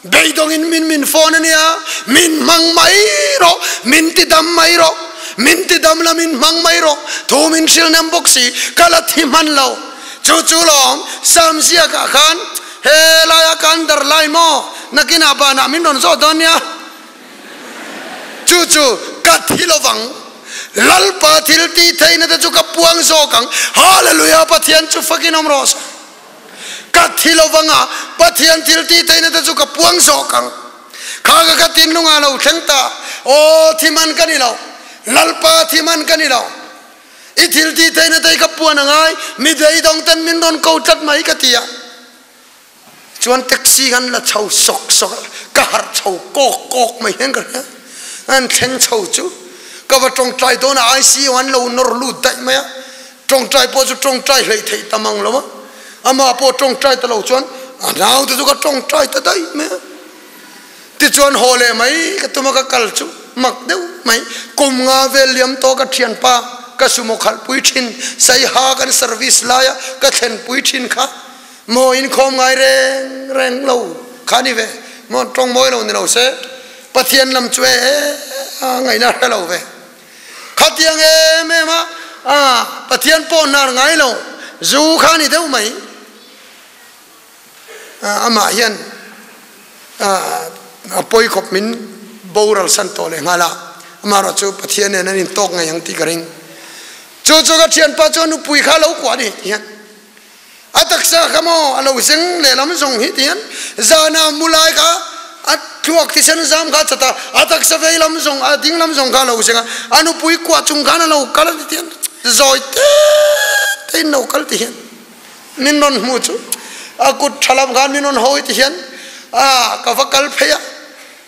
beidawngin min min phone a nia, min hmang mai rawh, min ti dam mai rawh, min ti dam la min hmang mai rawh, thu min hrilh nem bawk si, ka la thi hman lo. Chu chu lawm Sam ziakah khan he laia kan dar lai maw nakinah banah min rawn zawh dawn nia. Chu chu ka thi lovang. Lalpa thil tih theihna te chu ka puang zawk ang. Hallelujah Pathian chu fakin awm rawh se. Ka thi lovang a, Pathian thil tih theihna te chu ka puang zawk ang. Kha ka ka thinlungah lo thleng ta. Aw thi man ka ni lo. Lalpa thi man ka ni lo. I thil tih theihna te hi ka puan a ngai, mi beidawng ten min rawn ko tlat mai ka ti a. Chuan taxi khan la chho sawk sawk a, ka harh chho kawk kawk mai hian ka hria. An thleng chho chu ka va tawngtai dawn a, ICU an lo nawr lut daih mai a. Tawngtai pawh chu tawngtai hleih theih ta mang lo a, amah pawh tawngtai ta lo chuan a naute chu ka tawngtai ta daih mai a. Tichuan haw leh mai ka tum a ka kal chu mak deuh mai. Kum nga vel liam tawh ka thianpa ka sumo khalh pui thin, Saiha kan service laia ka thlen pui thin kha maw inkhawm ngai reng reng lo kha ni ve maw tawng mawi lo ni lo se Pathian lam chu e a ngaihna hre lo ve. Khatiang em em a Pathian pawh hnar ngai lo zu kha ni deuh mai. Amah hian a pawi khawp min boral san tawh leh nghal a, amaherawh chu Pathian nen an intawk ngei ang tih ka ring. Chu chu ka thianpa chuan nupui kha a lo kuah a ni ti hian a taksa kha maw a lo zeng lehlam zawng hi ti hian zana mu lai kha a thluak thisen zam kha a chat a, a taksa vei lam zawng a ding lam zawng kha a lo zeng a, a nupui kuah chung khan a lo kal a ti ti hian zawi te tein lo kal ti hian. Min rawn hmuh chu a kut tha lam khan min rawn hawi ti hian a ka va kal phei a,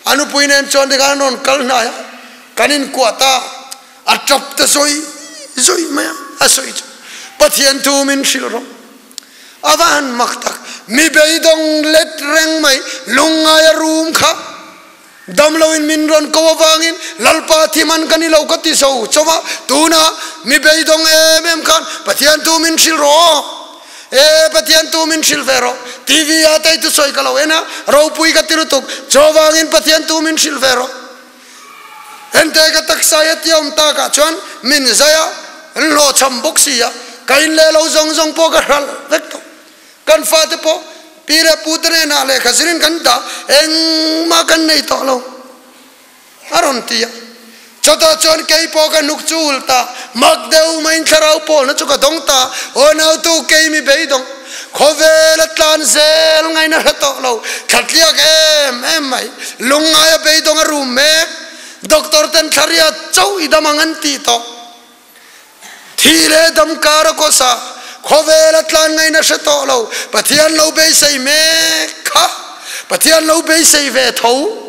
a nupui nen chuan tikhan an rawn kal hnai a, kan inkuah ta a tap ta zawi zawi mai a, a sawi chu Pathian thu min hrilh rawh. A va han mak tak, mi beidawng let reng mai lungngaia rum kha. Damloin min rawn ko avangin Lalpa thim an ka ni lo ka ti zo chauh a, tunah mi beidawng em em khan Pathian tu min hrilh rawh aw, e Pathian tu min hrilh ve rawh, TV ah te thusawi ka lo en a, ropui ka ti lutuk, chu avangin Pathian tu min hrilh ve rawh. Hente ka taksa hi a ti awm takah chuan min zai a, an hlawhchham bawk si a, ka in leh lo zawng zawng pawh ka hralh vek tawh. Kan fate pawh pi leh pute hnenah lehkha zirin kan dah engmah kan nei tawh lo a rawn ti a. Chutah chuan kei pawh ka hnuk chu ul ta, mak deuh maiin thlarau pawlna chu ka dawng ta, aw nautu kei mi beidawng, khawvel a tlan zel ngaina hre tawh lo, thlatliak em em mai, lungngaia beidawng a rum mek, doctor ten thlaria chauh i dam ang an tih tawh. Thi leh dam kar a kawsa, khawvel a tlan ngaihna hre tawh lo, Pathian lo beisei mek kha, Pathian lo beisei ve tho.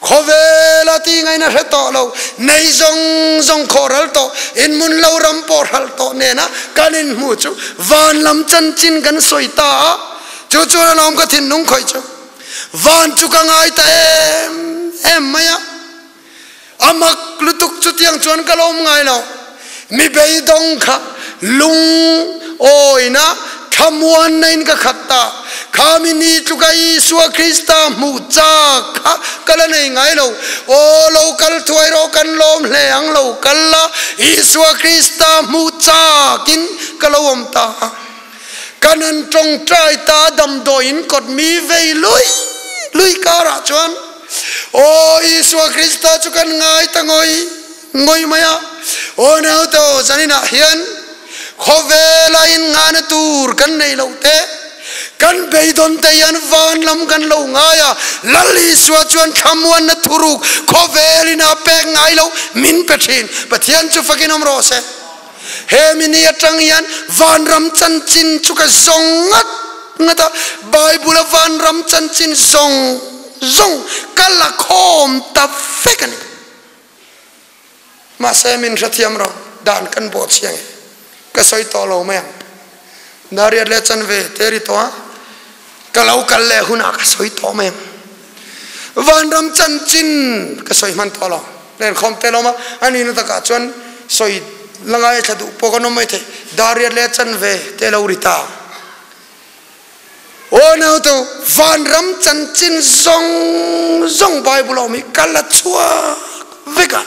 Khawvela ti ngaina hre tawh lo, nei zawng zawng khawh ral tawh, in hmun lo ram pawh hralh tawh nena kan inhmuh chu van lam chanchin kan sawi ta a, chu chuan a lawm ka thinlung khawih chu. Van chu ka ngai ta em em mai a, a mak lutuk chutiang chuan ka lawm ngai lo. Mi beidawng kha lung awina thlamuanna in ka khat ta. Kha mi ni tluka Isua Krista hmuh chak kha ka la nei ngai lo. Aw lo kal thuai rawh kan lawm hle ang lo kal la, Isua Krista hmuh chak in ka lo awm ta. Kan han tawngtai ta damdawiin kawt mi vei lui lui karah chuan Aw Isua Krista chu kan ngai ta ngawi ngawi mai a. Aw naute aw zaninah hian khawvela inngahna tur kan nei loh te, kan beidawn te hian van lam kan lo ngai a, Lal Isua chuan thlamuanna thuruk khawvelin a pek ngai loh min pe thin. Pathian chu fakin awm rawh se. He mini atang hian vanram chanchin chu ka zawng ngat ngat a, Bible-a vanram chanchin zawng zawng ka la khawm ta vek a ni. Mahse min hrethiam rawh, dan kan bawh chiang e, ka sawi tawh lo mai ang. Dariat leh chanve te ri tawh a, ka lo kal leh hunah ka sawi tawh mai ang. Vanram chanchin ka sawi hman tawh lo. Lenkhawm te lawm a, a nihna takah chuan sawi la ngai thla duh pawh kan awm mai thei. Dariat leh chanve te lo ri ta. Aw nautu, vanram chanchin zawng zawng Bible a awm hi ka la chhuak vek a.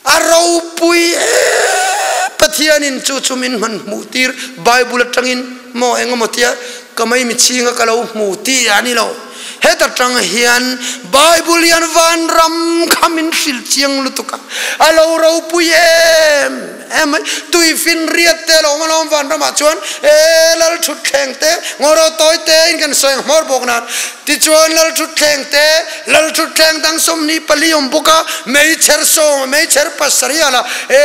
A ropui e Pathianin chu chu min hman hmuh tir Bible atangin maw engemaw tia ka mai mitchhinga ka lo hmu tih a ni lo. Heta tang hian Bible hian vanram kha min hrilh chiang lutuk a, a lo ropui em em mai. Tuifin riat te lo awm alawm vanramah chuan e Lalthutthleng te ngawraw tawi te in kan sawi ang hmawr bawk nan. Tichuan Lalthutthleng te, Lalthutthleng dang 24 awm bawk a, meichher sawm, meichher pasarih a la e,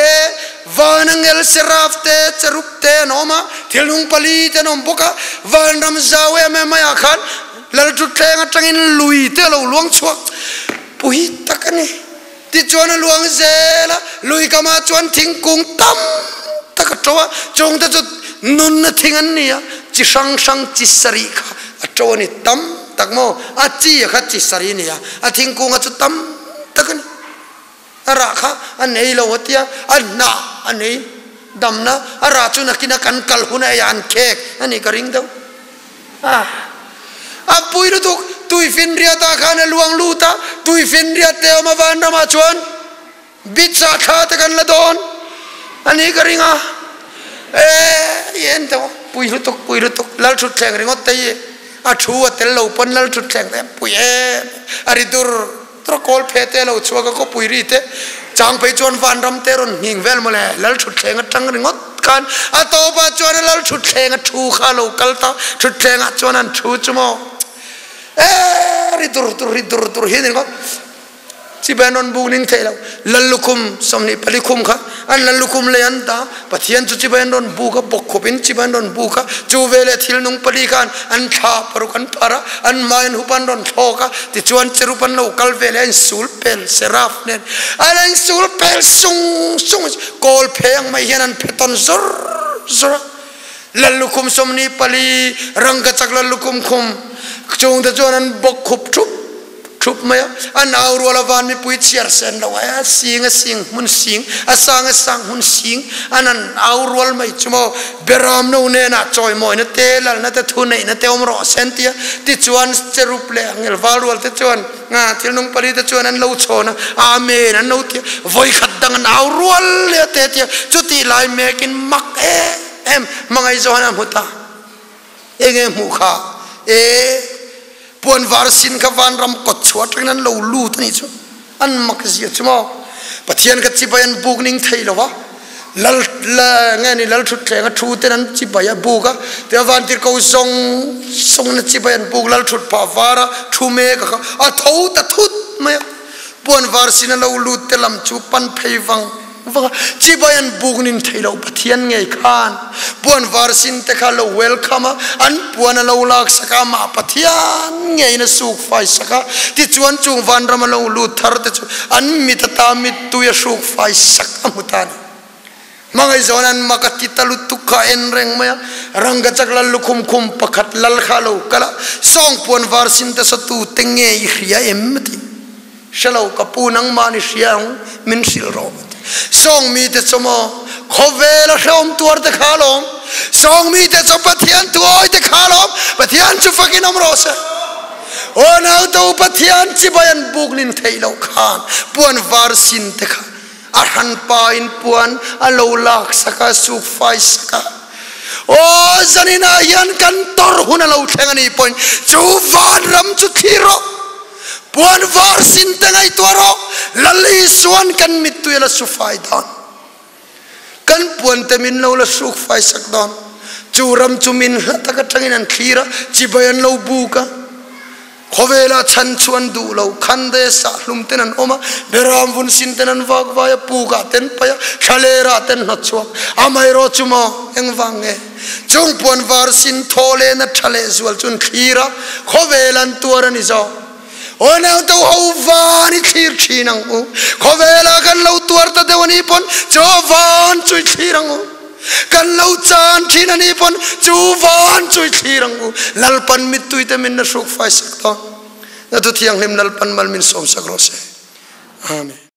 van angel seraf te, cherub te an awm a, thilnung pali te an awm bawk a, vanram zau em em maiah khan Lalthutthleng atangin lui te a lo luang chhuak pui tak a ni. Tichuan a luang zel a, lui kamah chuan thingkung tam tak a to a, chungte chu nunna thing an ni a, chi hrang hrang chi sarih kha a to a ni, tam tak maw? A chi a kha chi sarih a ni a, a thingkunga chu tam tak a ni. A rah kha a nei lo a tia, a hnah a nei damna, a rah chu nakina kan kal hun a ei a an khek a nih ka ring deuh. A pui lutuk, tuifinriatah khan a luang lut a, tuifinriat te awm a vanramah chuan bitsa thla te kan la dawn a ni ka ring a, e i en tawh a, pui lutuk, pui lutuk, Lalthutthleng ringawt te hi a thu a tel lo pawn Lalthutthleng te pui em a ri dur. Tura kawl phe te lo chhuak a khawpui ri te chang phei chuan vanram te rawn nghing vel mawle lal thutthleng atang ringawt khan a tawpah chuan a lal thutthleng a thu kha a lo kal ta thutthleng ah chuan an thu chu maw e ri dur dur ri dur dur hi ni ringawt chibai an rawn buk ning thei lo lal lukhum 24 khum kha an lal lukhum lei an ta Pathian chu chibai an rawn buk a bawkkhawp in chibai an rawn buk a chu veleh thil nung pali khan an thla paruk an phar a an hmai an hup an rawn thlawk a tichuan cherub an lo kal veleh a insul pel seraph nen an insul pel sung sung kawl phe ang mai hian an phe tawn zawr zawr a lal lukhum 24 rangkachak lal lukhum khum chungte chuan an bawkkhup thup Thup mai a, a nau rual a van mipui chhiar sen lo a, a sing a sing hmun sing, a sang a sang hmun sing, an an au rual mai chu maw, Beram no nenah chawimawina te, lalna te, thuneihna te awm rawh sen tia, tichuan cherub leh angel val rual te chuan nga thil nung pali te chuan an lo chhawn a, Amen an lo ti a, vawikhat dang an au rual leh a te tia, chutih lai mekin mak em em hmangaih zawhan a hmu ta. Enge hmuh kha? E, puan var sin kha vanram kawt chhuah atangin an lo lut a nih chu. An mak zia chu maw? Pathian kha chibai an buk ning thei lo va, lal nge ni lal thutthleng a thu ten an chibai a buk a, tia vantirhko zawng zawng in a chibai an buk lal thut phah var a thu mek a kha a tho ta thut mai a. Puan var sin a lo lut te lam chu pan phei vang. vak a, chibai an buk nin thei lo Pathian ngei khan puan var sin te kha lo welcome a, an puan a lo lak sak a, amah Pathian ngeiin a suk fai sak a, tichuan chung vanram a lo lut thar te chu an mit ata mittui a hruk fai sak a hmu ta a ni. Hmangaihzawn an mak a ti ta lutuk kha a en reng mai a, rangka chak lal lukhum khum pakhat lal kha a lo kal a, sawng puan var sin te sawtu te nge i hria em? a ti. Hre lo ka pu nangmah ni hria ang min hrilh rawh a ti. Sawng mite chu maw khawvel a hrehawm tuar te kha alawm, sawng mite chu Pathian tuawi te kha alawm, Pathian chu fakin awm rawh se. Aw nauto Pathian chibai an buk nin theih loh khan puan var sin te kha a hranpa in puan a lo lak sak a, suk fai sak a. Aw zaninah hian kan tawrh hun a lo thleng a nih pawhin chu vanram chu thlir rawh. Puan var sin te ngaihtuah rawh, Lal Isuan kan mittui a la su fai dawn. Kan puan te min lo la suk fai sak dawn. Chu ram chu min hla tak atangin an thlir a, chibai an lo buk a. Khawvela chhan chu an duh lo, khande sah hlum ten an awm a, beram vun sin ten an vak vai a, pukah ten paih a, thlalerah ten hnawt chhuak. Amaherawh chu maw, engvang nge? Chung puan var sin thaw leh na tha leh zual chu an thlir a, khawvel an tuar a ni zawk. Aw nauto ho van i thlir thin ang u. Khawvela kan lo tuar ta deuh a nih pawn chu van chu i thlir ang u. Kan lo chan thin a nih pawn chu van chu i thlir ang u. Lalpan mittui te min na hruk fai sak tawn. Na thu thianghlim Lalpan mal min sawm sak rawh se. Amen.